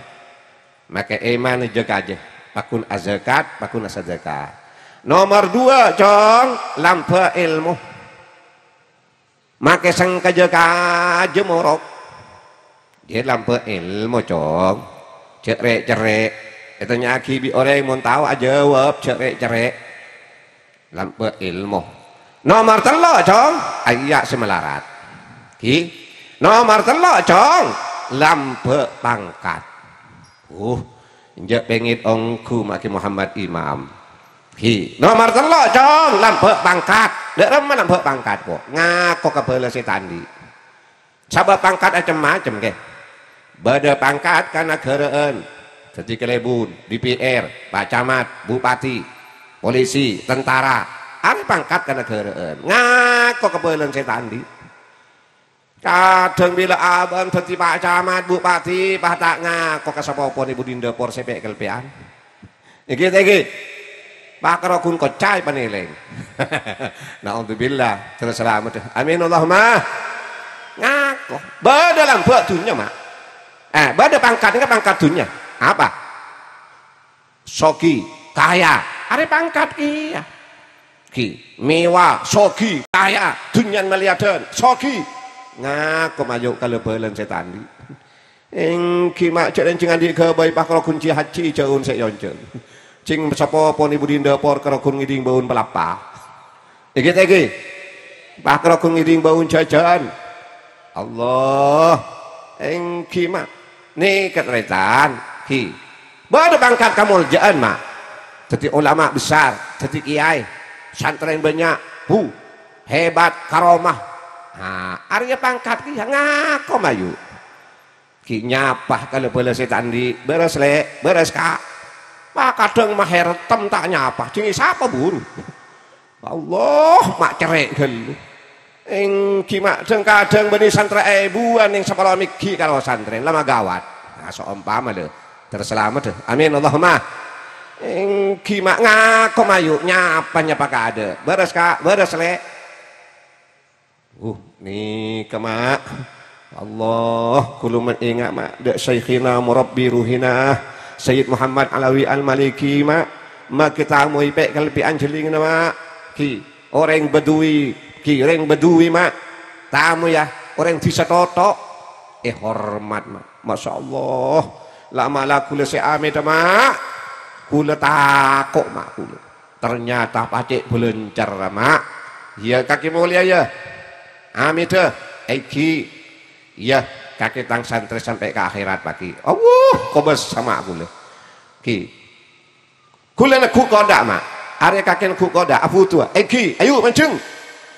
Makè iman jâ-kajâ, pagghun azakat, pagghun asadâka. Nomer duwâ', Cong, lambâ' èlmo. Makè sèngkajâ-kajâ morok. Jâ lambâ' èlmo, Cong. Jâ' rè'-cerrè'. Ètanya'aghi bi' orèng mon tao ajâwâb, jâ' rè'-cerrè'. Lambâ' èlmo. Nomer tello', Cong, ayya' sè malarat. Ghi. Nomer tello', Cong, lambâ' pangkat. Uh, enjâ' pèngèt ongghu ma' Kè Muhammad Imam. Ghi. Nomer tello', Cong, lambâ' pangkat. Dâ' remma lambâ' pangkat, kok. Ngako kabâlâ sè ta' andi'. Sabâb pangkat acem-macem, kè. Bâdâ pangkat kanaghârâ'ân, dhâddhi kalèbun, D P R, Pak Camat, Bupati, polisi, tentara. Arèya pangkat kanaghârâ'ân. Ngako kabâlâna sè ta' andi'. Kadhâng bilâ abâ'na dhâddhi Pak Camat, Bupati, pas ta' ngako ka sapopona Budinda Porsè pè'-kalpèyan. Èngghi, ta' èngghi? Pakaro ghun koccaè panèlèng. Naudzubillah, terros salamet. Amin, Allahumma. Ngako. Bâdâ lambâ' dhunnya, Ma'. Eh, bâdâ pangkat, nèka pangkat dhunnya. Apa? Sogi, kaya. Arè pangkat kèya. Ghi, mewah, sogi, kaya, dhunnya malèadhân, sogi. Ngako mayu' kalabâlân sè ta' andi'. Èngghi, Ma', jhâ' rèng jhâng andi' ghâbây pakaro ghun jhâ' hajji jhâun sè èonjhâng. Jhâng sapopon è budina dâpor karo ghun ngèdhing bâun palapa. Èngghi, èngghi. Pakaro ghun ngèdhing bâun jhâjhân. Allah. Èngghi, Ma'. Nèka tarètan. Ghi. Bâdâ pangkat kamolja'an, Ma'. Dhâddhi ulama besar, dhâddhi kèyaè. Santrèn bânnya'. Hu. Hebat, karomah. Nah, arèya pangkat kèya ngako mayu'. Ghi nyapa kalabâlân sè ta' andi', "Bârâs, Lè', bârâs, Ka'." Wah, kadhâng mahèr tem ta' nyapa, jhâng èsapa buru. Allah, ma' cerrè' ghâllu. Èngghi ma' dhâng-kadhâng bânnè santrè èbuwân neng sapolo mèghi' karo santrè, la magawat. Nah, saompama lho, terros salamet, amin, Allahumma. Èngghi ma' ngako mayu', nyapa-nyapa kaadâ'. "Bârâs, Ka', bârâs, Lè'." Uh, nèka, Ma'. Allah, kaulâ men enga', Ma', dâ' Syaikhina Murabbi Ruhina, Sayyid Muhammad Alawi Al-Maliki, Ma'. Ma' kita moy pè' kalebbi'ân jhellingna, Ma'. Ghi, orèng Badui, ghi, orèng Badui, Ma'. Tamoy, ya, orèng dhisa Thotho'. Èhormat, Ma'. Masya Allah. La'-mala' kaulâ sè amèdhâ, Ma'. Kaulâ tako', Ma', kaulâ. Ternyata pacè' bâlâncar, Ma'. Iyâ, kakè molèya, yâ. Amèdhâ, èngghi. Iyâ, kakè tang santrè sampè' ka akhèrat, paghi. Awuh, kobâsa, Ma', kaulâ. Ghi. Kaulâ neggu' kodâ', Ma'. Arè kakè neggu' kodâ', abhuduwâ. Èngghi, ayu, manjheng.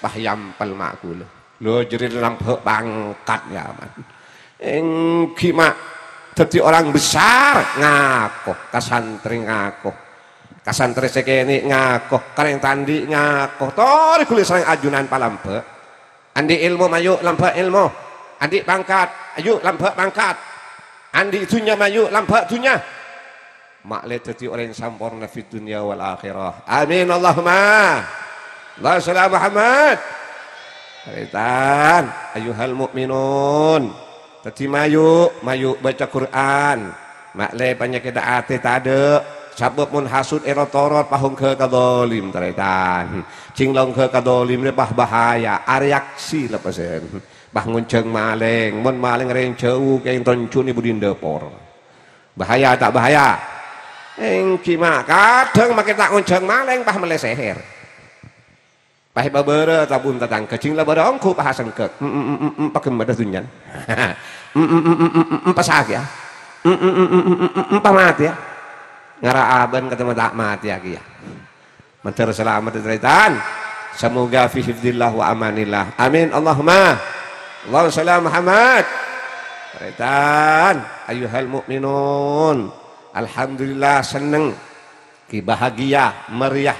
Wah, èampèl, Ma', kaulâ. Lho, jârèya lambâ' pangkat, yâ, Man. Èngghi, Ma'. Dhâddhi orang besar, ngako. Ka santrè ngako. Ka santrè sè kènè' ngako. Ka rèng ta' andi' ngako. Torè ghuli sareng ajunan palambâ'. Andi' èlmo, mayu' lambâ' èlmo. Andi' pangkat, ayu' lambâ' pangkat. Andi' dhunnya, mayu' lambâ' dhunnya. Ma'lè dhâddhi orèng samporna fid dunya wal akhirah. Amin, Allahumma. Allahumma shalli ala Muhammad. Tarètan, ayyuhal mu'minun. Dhâddhi mayu', mayu' baca Qur'an. Ma'lè panyakèdhâ atè tadâ'. Sabâb mon hasud èro-toro' pahongghâ ka dholim, tarètan. Jhâng la ongghâ ka dholim rè pah bahaya, areaksi leppasân. Pah ngonjhâng malèng, mon malèng rèng jhâu kèng tonjhunè budina dâpor. Bahaya ta' bahaya? Èngghi, Ma', kadhâng makè ta' ngonjhâng malèng, pah mellè sèhèr. Pah èpabârâ tabun tatangghâ, jhâng la bârâ ongghu pah asengghâk. Em, em, em, em, em, paghem bâdâ dhunnyana. Em, em, em, em, em, em, pas sakè'a. Em, em, em, em, em, em, em, pas matèya. Ngara abân katèma ta' matèya kèya. Mandhâr salamet, tarètan. Semoga fi hifdzillah wa amanillah. Amin. Allahumma. Allahumma shalli ala Muhammad. Tarètan. Ayyuhal mu'minun. Alhamdulillah, senneng. Ghi bahagia, meriah.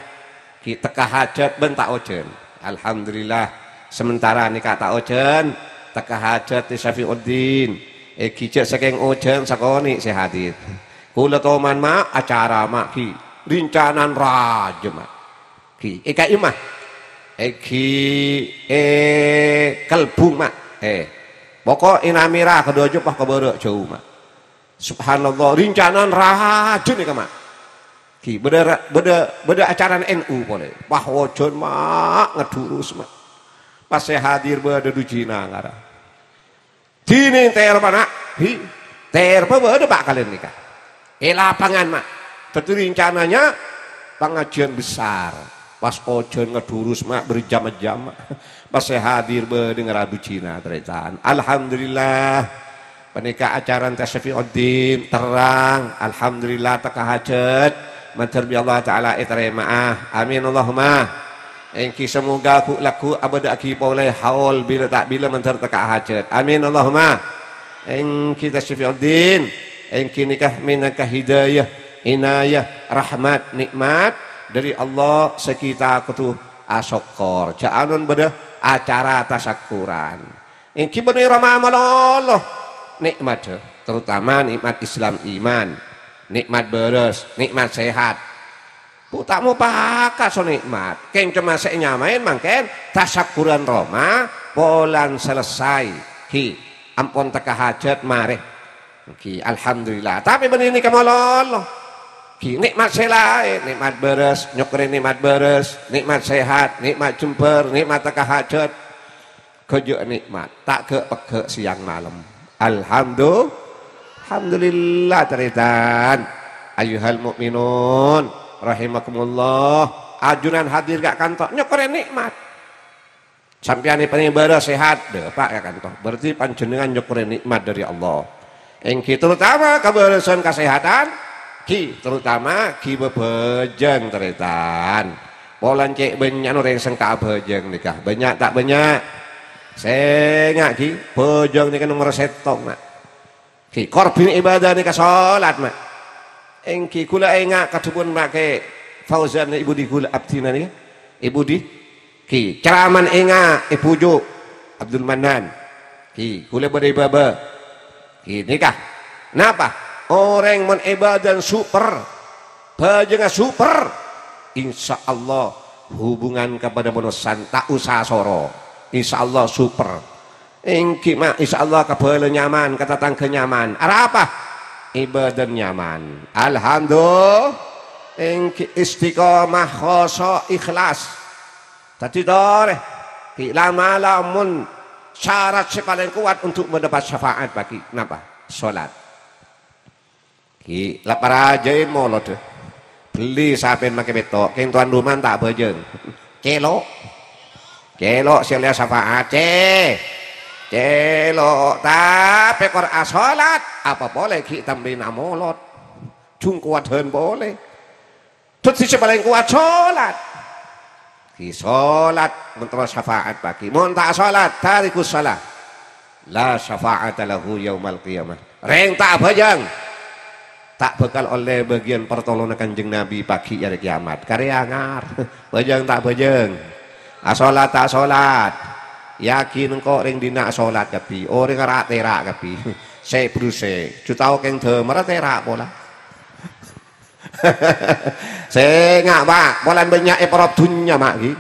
Ghi tekka hajhât bân ta' ojhân. Alhamdulillah, sementara nèka ta' ojhân, tekka hajhât è Syafiuddin. Èngghi jhâ' sakèng ojhân sakonè' sè hadir. Kaulâ toman, Ma', acara, Ma', ghi. Rincanan rajâ, Ma'. Ghi, è ka'imma. Èngghi, è Kelbung, Ma'. Eh, poko' è Namèra kadhâjâ pas ka bârâ' jhâu, Ma'. Subhanallah, rincanan rajâ nèka, Ma'. Ghi, bâdâ ra-, bâdâ, bâdâ acarana N U polè. Wah, ojhân, Ma', ngedhurus, Ma'. Pas sè hadir bâdâ dujina ngara. Dhinèng tèropa, Na', hi, tèropa bâdâ pa' kalèn nèka. È lapangan, Ma'. Dhâddhi rincananya pangajian besar. Pas ojhân ngedhurus, Ma', berjam-jam, Ma'. Pas sè hadir bâdâ ngara dujina, tarètan. Alhamdulillah. Panèka acarana Syafiuddin, terrang. Alhamdulillah, tekka hajhât. Mandhâr bi' Allah Ta'ala ètarèma'a. Amin, Allahumma. Èngghi semoga ghu'-, lagghu' abâdâ'aghi polè haul bilâ ta' bilâ mandhâr tekka hajhât. Amin, Allahumma. Èngghi Syafiuddin, èngghi nèka mènangka hidayah, inayah, rahmat, nè'mat dâri Allah sè kita kodhu asokkor. Jhâ' anon bâdâ acara tasakkuran. Èngghi bânnè roma malolo nè'maddhâ, terutama nè'mat Islam iman, nè'mat bârâs, nè'mat sehat. Ta' mopaka so nikmat. Kèng coma sè ènyamaè mangkèn tasakkuran roma, polana selesai. Ghi, ampon tekka hajat, marè. Ghi, alhamdulillah. Tapè bânnè nèka malolo. Ghi, nikmat sè laèn, nikmat bârâs, nyokkorè nikmat bârâs, nikmat sehat, nikmat jembhâr, nikmat tekka hajat. Ghâjâ nikmat, ta' ghâ'-pegghâ' sèyang malem. Alhamdu-, Alhamdulillah, tarètan. Ayyuhal mu'minun, rahimakumullah. Ajunan hadir ka kanto, nyokkorè nikmat. Sampèyan èpabârâs sehat, dâpa' ka kanto. Berarti panjhennengngan nyokkorè nikmat dâri Allah. Èngghi terutama kabârâsan kasehatan, ghi terutama ghi bhâbhâjâng, tarètan. Polana cè' bânnya'na orèng sengka abhâjâng nèka. Bânnya' ta' bânnya'? Sènga', ghi, bhâjâng nèka nomer sèttong, na'. Ghi, korbhina ibadah nèka solat, na'. Èngghi, ghulâ ènga' kadhâbuna Ma' Kè Fauzan, è budi ghulâ abdhina nèka. È budi? Ghi, ceramana ènga' è Bhuju', Abdul Mannan. Ghi, ghulâ bâdâ è bâbâ. Ghi, nèka. Napa? Orèng mon ibadahna super, bhâjângnga super, insyaallah hubungan kapadâ manossa ta' osa soro. Insyaallah super. Èngghi, ma', insyaallah kabhâlâ nyaman, ka tatangghâ nyaman. Arapa? Ibadahna nyaman. Alhamdulillah. Èngghi istiqomah, khosyo', ikhlas. Dhâddhi torè, ghi, la'-mala' mon syarat sè palèng kowat untuk mendapat syafaat bagi napa? Solat. Ghi, la parajâi molodhâ. Bellè sapèna makè pètto', kèng towan roma ta' abhâjâng. Cèlo'. Cèlo' sè ollè syafaat, cè'. Cèlo', tapè kor asolat, apa polè ghi' tambhâna molod. Jung kowat dân polè. Dhâddhi sè palèng kowat solat. Ghi, solat, mon terro syafaat bagi. Mon ta' solat, tarikus shalah. La syafa'ata lahu yaumal qiyamah. Rèng ta' abhâjâng ta' bhâkal ollè bâgiyân partolonna Kanjeng Nabi pagi arè kiyamat. Karè angar. Bhâjâng ta' bhâjâng. Asolat ta' solat. Yakin engko' rèng dinna' solat kabbhi. Orèng ra'-tèra' kabbhi. Sè brusè'. Jhu tao kèng dâmarra tèra' pola. Sènga', Pa', polana bânnya' èparop dhunnya, Ma', ghi.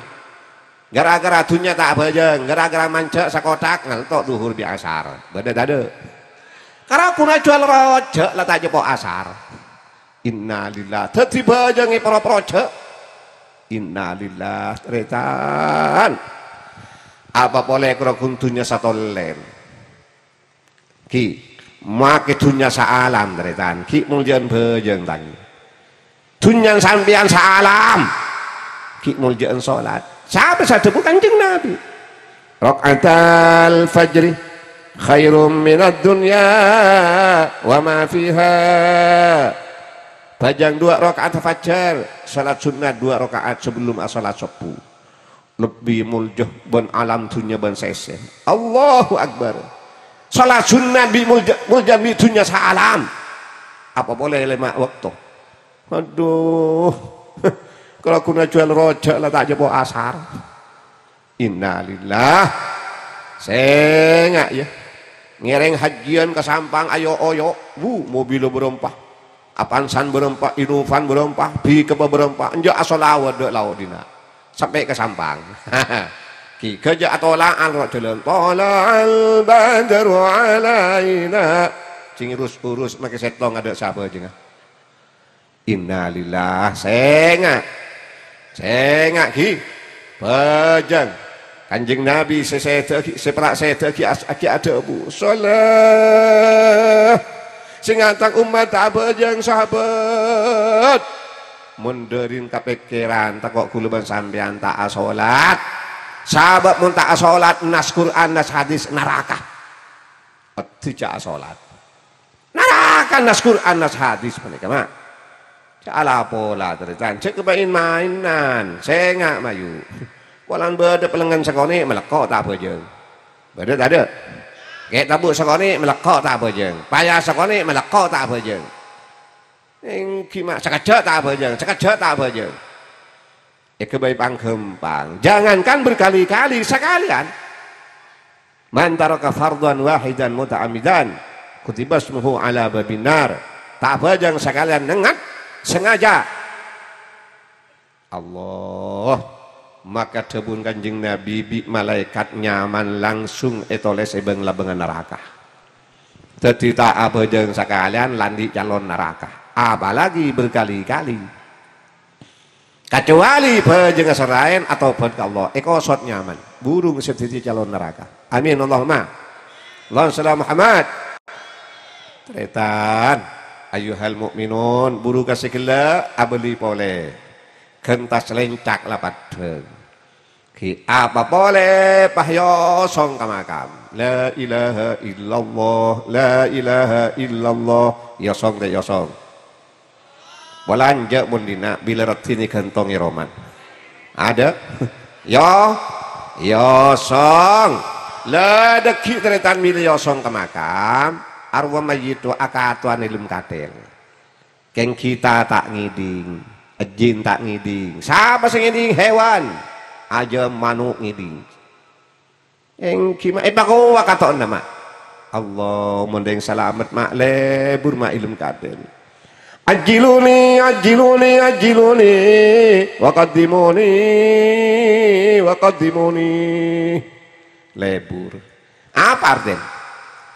Gara-gara dhunnya ta' abhâjâng, gara-gara manjhâ' sakothak, nganto' dhuhur bi' asar. Bâdâ tadâ'? Karo ghuna jhuwâl rojhâ' la ta' jhâpo' asar. Innalillah. Dhâddhi bhâjâng èparop rojhâ'. Innalillah, tarètan. Apa polè karo ghun dhunnya satolèn? Ghi, makè dhunnya saalam, tarètan. Ghi' molja'an bhâjâng, tang. Dhunnyana sampèyan saalam. Ghi' molja'an solat. Sapa sè adhâbu? Kanjeng Nabi. Rak'atal fajri khairum minad dunya wa ma fiha. Bhâjâng duwâ' raka'at fajar, salat sunnat duwâ' raka'at sabellunna asolat sobbhu. Lebbi molja bân alam dhunnya bân sè èssèna. Allahu Akbar. Salat sunnat bi' molja, molja bi' dhunnya saalam. Apa polè lèma' bâkto? Adhu. Karo ghuna jhuwâl rojhâ' la ta' jhâpo' asar. Innalillah. Sènga', yâ. Ngèrèng hajjiyân ka Sampang ayo-oyo. Wu, mobilla bârâmpa. Avanza bârâmpa, Innova bârâmpa, pickup bârâmpa, enjâ' asolawat dâ' lao' dinna'. Sampè' ka Sampang. Ghi, ghâjâ atola'an ro' jhâlân. Thala'al badru 'alaina. Sè ngurus-urus makè sèttong adâ' sè abhâjângnga. Innalillah, sènga'. Sènga', ghi. Bhâjâng. Kanjeng Nabi sè sèdhâ ghi, sè pèra' sèdhâ ghi as-, ghi adhâbu, "Shalah sè ngatang ommat ta' abhâjâng, sahabat." Mon dhârin kapèkkèran, tako' ghulâ bân sampèyan ta' asolat. Sabâb mon ta' asolat, nas Qur'an, nas hadis, naraka. Adhu jhâ' asolat. Naraka nas Qur'an, nas hadis panèka, Ma'. Jhâ' ala-pola, tarètan. Jhâ' kabâin-maènan. Sènga', mayu. Polana bâdâ pèlengngen sakonè' malèkko' ta' abhâjâng. Bâdâ tadâ'? Kè' tabu' sakonè' malèkko' ta' abhâjâng. Paya sakonè' malèkko' ta' abhâjâng. Èngghi, Ma', sakejjhâ' ta' abhâjâng, sakejjhâ' ta' abhâjâng. Èghâbây pangghâmpang. Jangankan berkali-kali, sakalèyan. "Man taraka fardhan wahidan muta'ammidan, kutiba ismuhu 'ala babin nar." Ta' abhâjâng sakalèyan nengnget, sengaja. Allah, maka dhâbuna Kanjeng Nabi, bi' malaèkat nyaman langsung ètolès è bâng-labângnga naraka. Dhâddhi ta' abhâjâng sakalèyan la andi' calon naraka, apalagi berkali-kali. Kacuali bhâjângnga sè laèn atobhât ka Allah, èkosot nyaman, burung sè dhâddhi calon naraka. Amin, Allahumma. Allahumma shalli ala Muhammad. Tarètan, ayyuhal mu'minun, buru ka sè ghellâ' abâli polè. Ghântas lèncak la paddhâng. Ghi' apa polè pas èosong ka makam. La ilaha illallah, la ilaha illallah. Èosong ta' èosong? Polana jhâ' mon dinna' bilâ raddhinna èghântong è roma. Adâ'? Yo, èosong. La dhâggi' tarètan bilâ èosong ka makam, arowa mayyit rowa akatowan è lem katèl. Kèng ghita ta' ngèdhing, ajin ta' ngèdhing. Sapa sè ngèdhing? Hewan. Ajâm, mano' ngèdhing. Èngghi, Ma', èpakowa kato'na, Ma'. Allah, mon dâ' salamet, Ma', lebur, Ma', è lem katèl. Ajjiluni, ajjiluni, ajjiluni, wa qaddimuni, wa qaddimuni. Lebur. Apa artèna?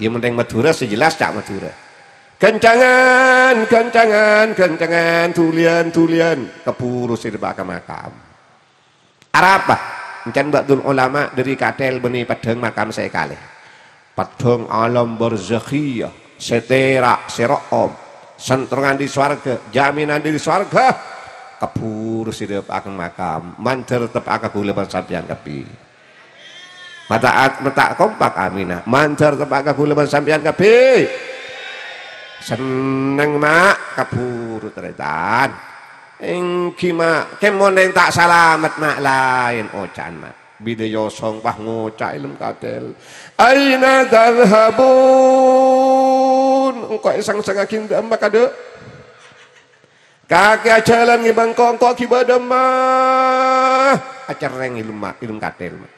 Ya, mon dâ' Madhurâ sè jelas ca' Madhurâ. Ghâncangan, ghâncangan, ghâncangan, dhuliyân, dhuliyân. Kabhuru sè èdâpa' ka makam. Arapa? Èncana ba'dul ulama dâri katèl bânnè paddhâng makam sè èkalè. Paddhâng alam barzakhiyah, sè tèra', sè ro'om, sentrongan dâri sowarghâ, jaminan dâri sowarghâ. Kabhuru sè èdâpa' ka makam, mandhâr teppa'a ka kaulâ bân sampèyan kabbhi. Mata', mata' kompak, amina. Mandhâr teppa'a ka kaulâ bân sampèyan kabbhi. Senneng, Ma', kabhuru tarètan. Èngghi, Ma', kèng mon rèng ta' salamet, Ma', laèn oca'na, Ma'. Bilâ èosong pas ngoca' è lem katèl, "Aina tadhhabun?" Engko' èsangsangaghi dâ' emma kadâ'? Kakè ajhâlân ngèbâ engko', engko' ghi' bâdâ emma? Acerrèng è lem, Ma', è lem katèl, Ma'.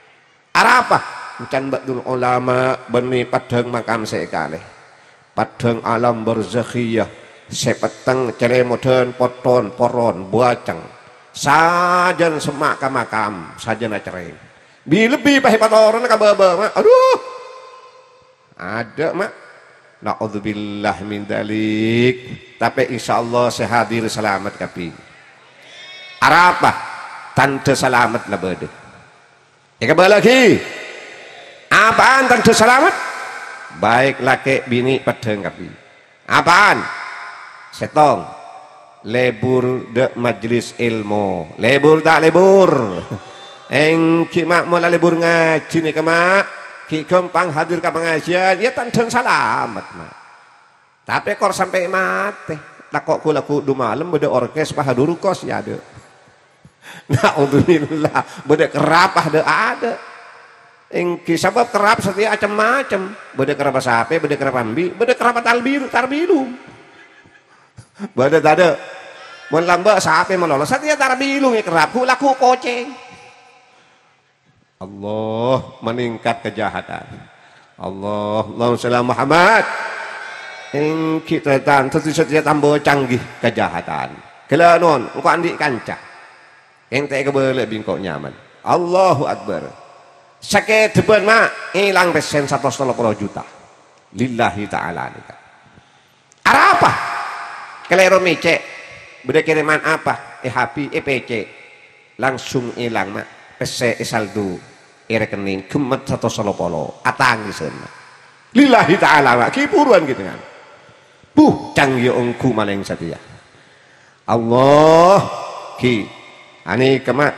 Arapa? Èncana ba'dul ulama bânnè paddhâng makam sè èkalè. Paddhâng alam barzakhiyah sè petteng, calèmodhân, potton, poron, bâceng. Sajân semma' ka makam, sajân acerrèng. Bi-, lebbi pas èpatorona ka bâbâ, Ma'. Adhu! Adâ', Ma'. Na'udzubillah min dzalik. Tapè insyaallah sè hadir salamet kabbhi. Arapa? Tandhâ salamet la bâdâ. Èkabâlâghi. Apaan tandhâ salamet? Baik lakè' binè' paddhâng kabbhi. Apaan? Sèttong. Lebur dâ' majelis èlmo. Lebur ta' lebur? Èngghi, Ma', mon la lebur ngajhi nèka, Ma'. Ghi' ghâmpang hadir ka pangajiân, ya tandhâna salamet, Ma'. Tapè kor sampè' matè. Tako' ghu-lagghu dumalem bâdâ orkes pas adhu rukos, ya adâ'. Na'udzubillah, bâdâ kerrap adâ'-adâ'. Èngghi sabâb kerrap satèya cem-macem. Bâdâ kerrap sapè, bâdâ kerrap ambi', bâdâ kerrap tarbilu, tarbilung. Bâdâ tadâ'? Mon lambâ' sapè malolo, satèya tarbilung è kerrap, ghu-lagghu kocèng. Allah, meningkat kejahatan. Allah, Allahumma shalli ala Muhammad. Èngghi tarètan, dhâddhi satèya tambâ canggih kejahatan. Ghellâ' non, engko' andi' kanca. Ènte kabâlâ bi' engko' nyaman. Allahu Akbar. Sakèdhâbân, Ma', èlang pèssèna satos tello polo juta. Lillahi ta'ala nèka. Arapa? Kalèro mècè'. Bâdâ kèrèman apa? È H P, è P C. Langsung èlang, Ma'. Pèssè èsaldo è rekening, ghemmet satos tello polo. Atangèsan, Ma'. Lillahi ta'ala, Ma'. Ghi' buruwân ghi' dengan. Buh, canggih ongghu malèng satèya. Allah, ghi. Anèka, Ma'.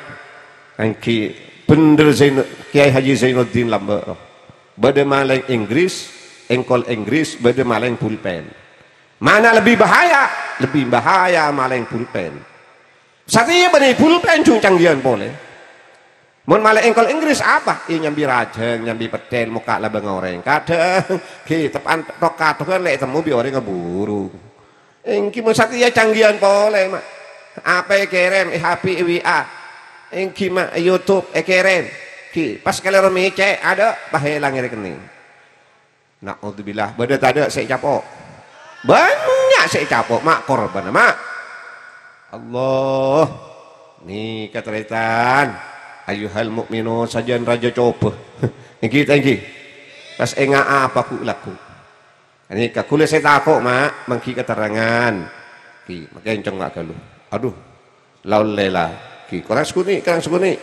Èngghi bhendher Zain-, Kiai Haji Zainuddin lambâ', roh. Bâdâ malèng Inggris, èngkol Inggris, bâdâ malèng pulpen. Mana lebbi bahaya? Lebbi bahaya malèng pulpen. Satèya bânnè pulpen jhung canggihân polè. Mon malèng èngkol Inggris apa? Iyâ nyambi rajâng, nyambi pettèl, mokka' labângnga orèng. Kadhâng, ghi, teppan tok-katoghân lè' ètemmo bi' orèng aburu. Èngghi mon satèya canggihân polè, Ma'. Apa èkèrèm, è H P, è W A. Èngghi, Ma', è YouTube èkèrèm. Ghi, pas kalèro mècè', adâ', pas èlang è rekening. Na'udzubillah, bâdâ tadâ' sè ècapo'? Bânnya' sè ècapo', Ma', korbhânna, Ma'. Allah. Nèka tarètan, ayyuhal mu'minun, sajân rajâ cobâ. Èngghi ta' èngghi? Pas ènga' apa ghu' lagghu'? Nèka ghulâ sè tako', Ma', mangghi katerrangan. Ghi, makè encong, Ma', ghâllu. Adhu, la ollè la. Ghi, korang sakonè', korang sakonè'.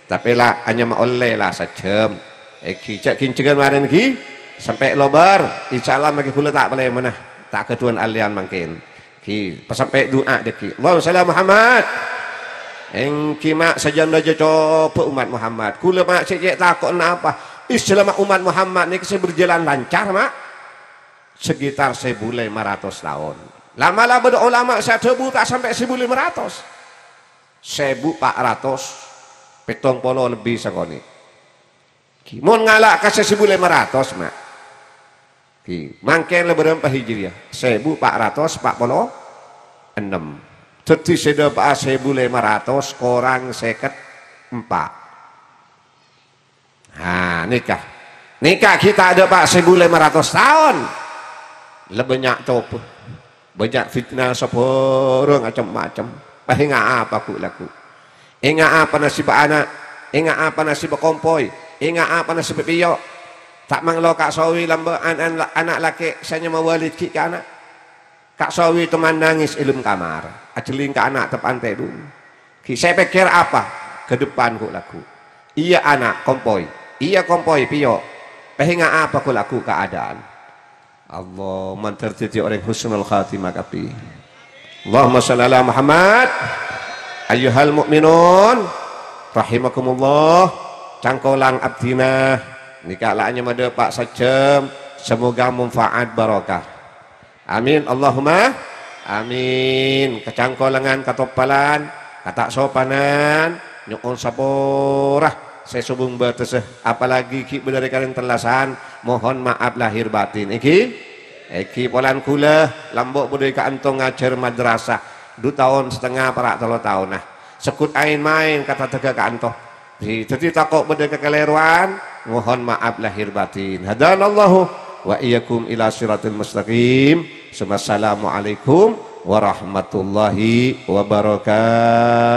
Tapè la anyama ollè la sajâm. Èngghi, jhâ' ghânjhângan marèn ghi. Sampè' lobâr. Insyaallah mangkèn ghulâ ta' palèmana. Ta' ghâdhuwân allèyan mangkèn. Ghi, pasampè' du'a dâgghi'. Allahumma shalli ala Muhammad. Èngghi, Ma', sajân rajâ cobâ umat Muhammad. Ghulâ, Ma', sè cè' tako' napa? Islama umat Muhammad nèka sè berjalan lancar, Ma'. Sekitar seribu lèma ratos taon. La'-mala' bâdâ olama sè adhâbu ta' sampè' seribu lèma ratos. Seribu pa' ratos pèttong polo lebbi sakonè'. Ghi, mon ngala' ka sè seribu lèma ratos, Ma'. Ghi, mangkèn la bârâmpa Hijriyah? Seribu pa' ratos pa' polo ennem. Dhâddhi sè dâpa'a seribu lèma ratos korang sèket empa'. Ha, nèka. Nèka ghi' ta' dâpa' seribu lèma ratos taon. La bânnya' cobâ. Bânnya' fitna sabhârâng cem-macem. Pas ènga' apa ghu' lagghu'? Ènga' apa nasibbhâ ana'? Ènga' apa nasibbhâ kompoy? Ènga' apa nasibbhâ pèyo'? Ta' manglo Ka' Sowi lambâ' an-, an-, ana' lakè' sè nyama Walid ghi' ka ana'. Ka' Sowi toman nangès è lem kamar. Ajhelling ka ana' teppa'an tèdung. Ghi' sè èpèkkèr apa? Ka depan ghu' lagghu'. Iyâ ana', kompoy. Iyâ kompoy, pèyo'. Pas ènga' apa ghu' lagghu' keadaan? Allah, mandhâr dhâddhi orèng husnul khatimah kabbhi. Allahumma shalli ala Muhammad. Ayyuhal mu'minun rahimakumullah. Cangkolang abdhina nèka la anyama dâpa' sajâm. Semoga manfaat barokah. Amin, Allahumma amin. Kacangkolangan, katoppalan, katasopanan, nyo'on sapora sè sobung bâtessa, apalagi ghi' bâdâ rè-karèn tellasan, mohon maaf lahir batin. Èngghi? Èngghi polana ghulâ, lambâ' bâdâ è ka'anto ngajhâr madrasah, du taon satengnga para' tello taonna. Segghut aèn-maèn ka tatangghâ ka'anto. Ghi, dhâddhi tako' bâdâ kakalèrowan, mohon maaf lahir batin. Hadanallahu wa iyyakum ila siratil mustaqim. Summa assalamualaikum warahmatullahi wabarakatuh.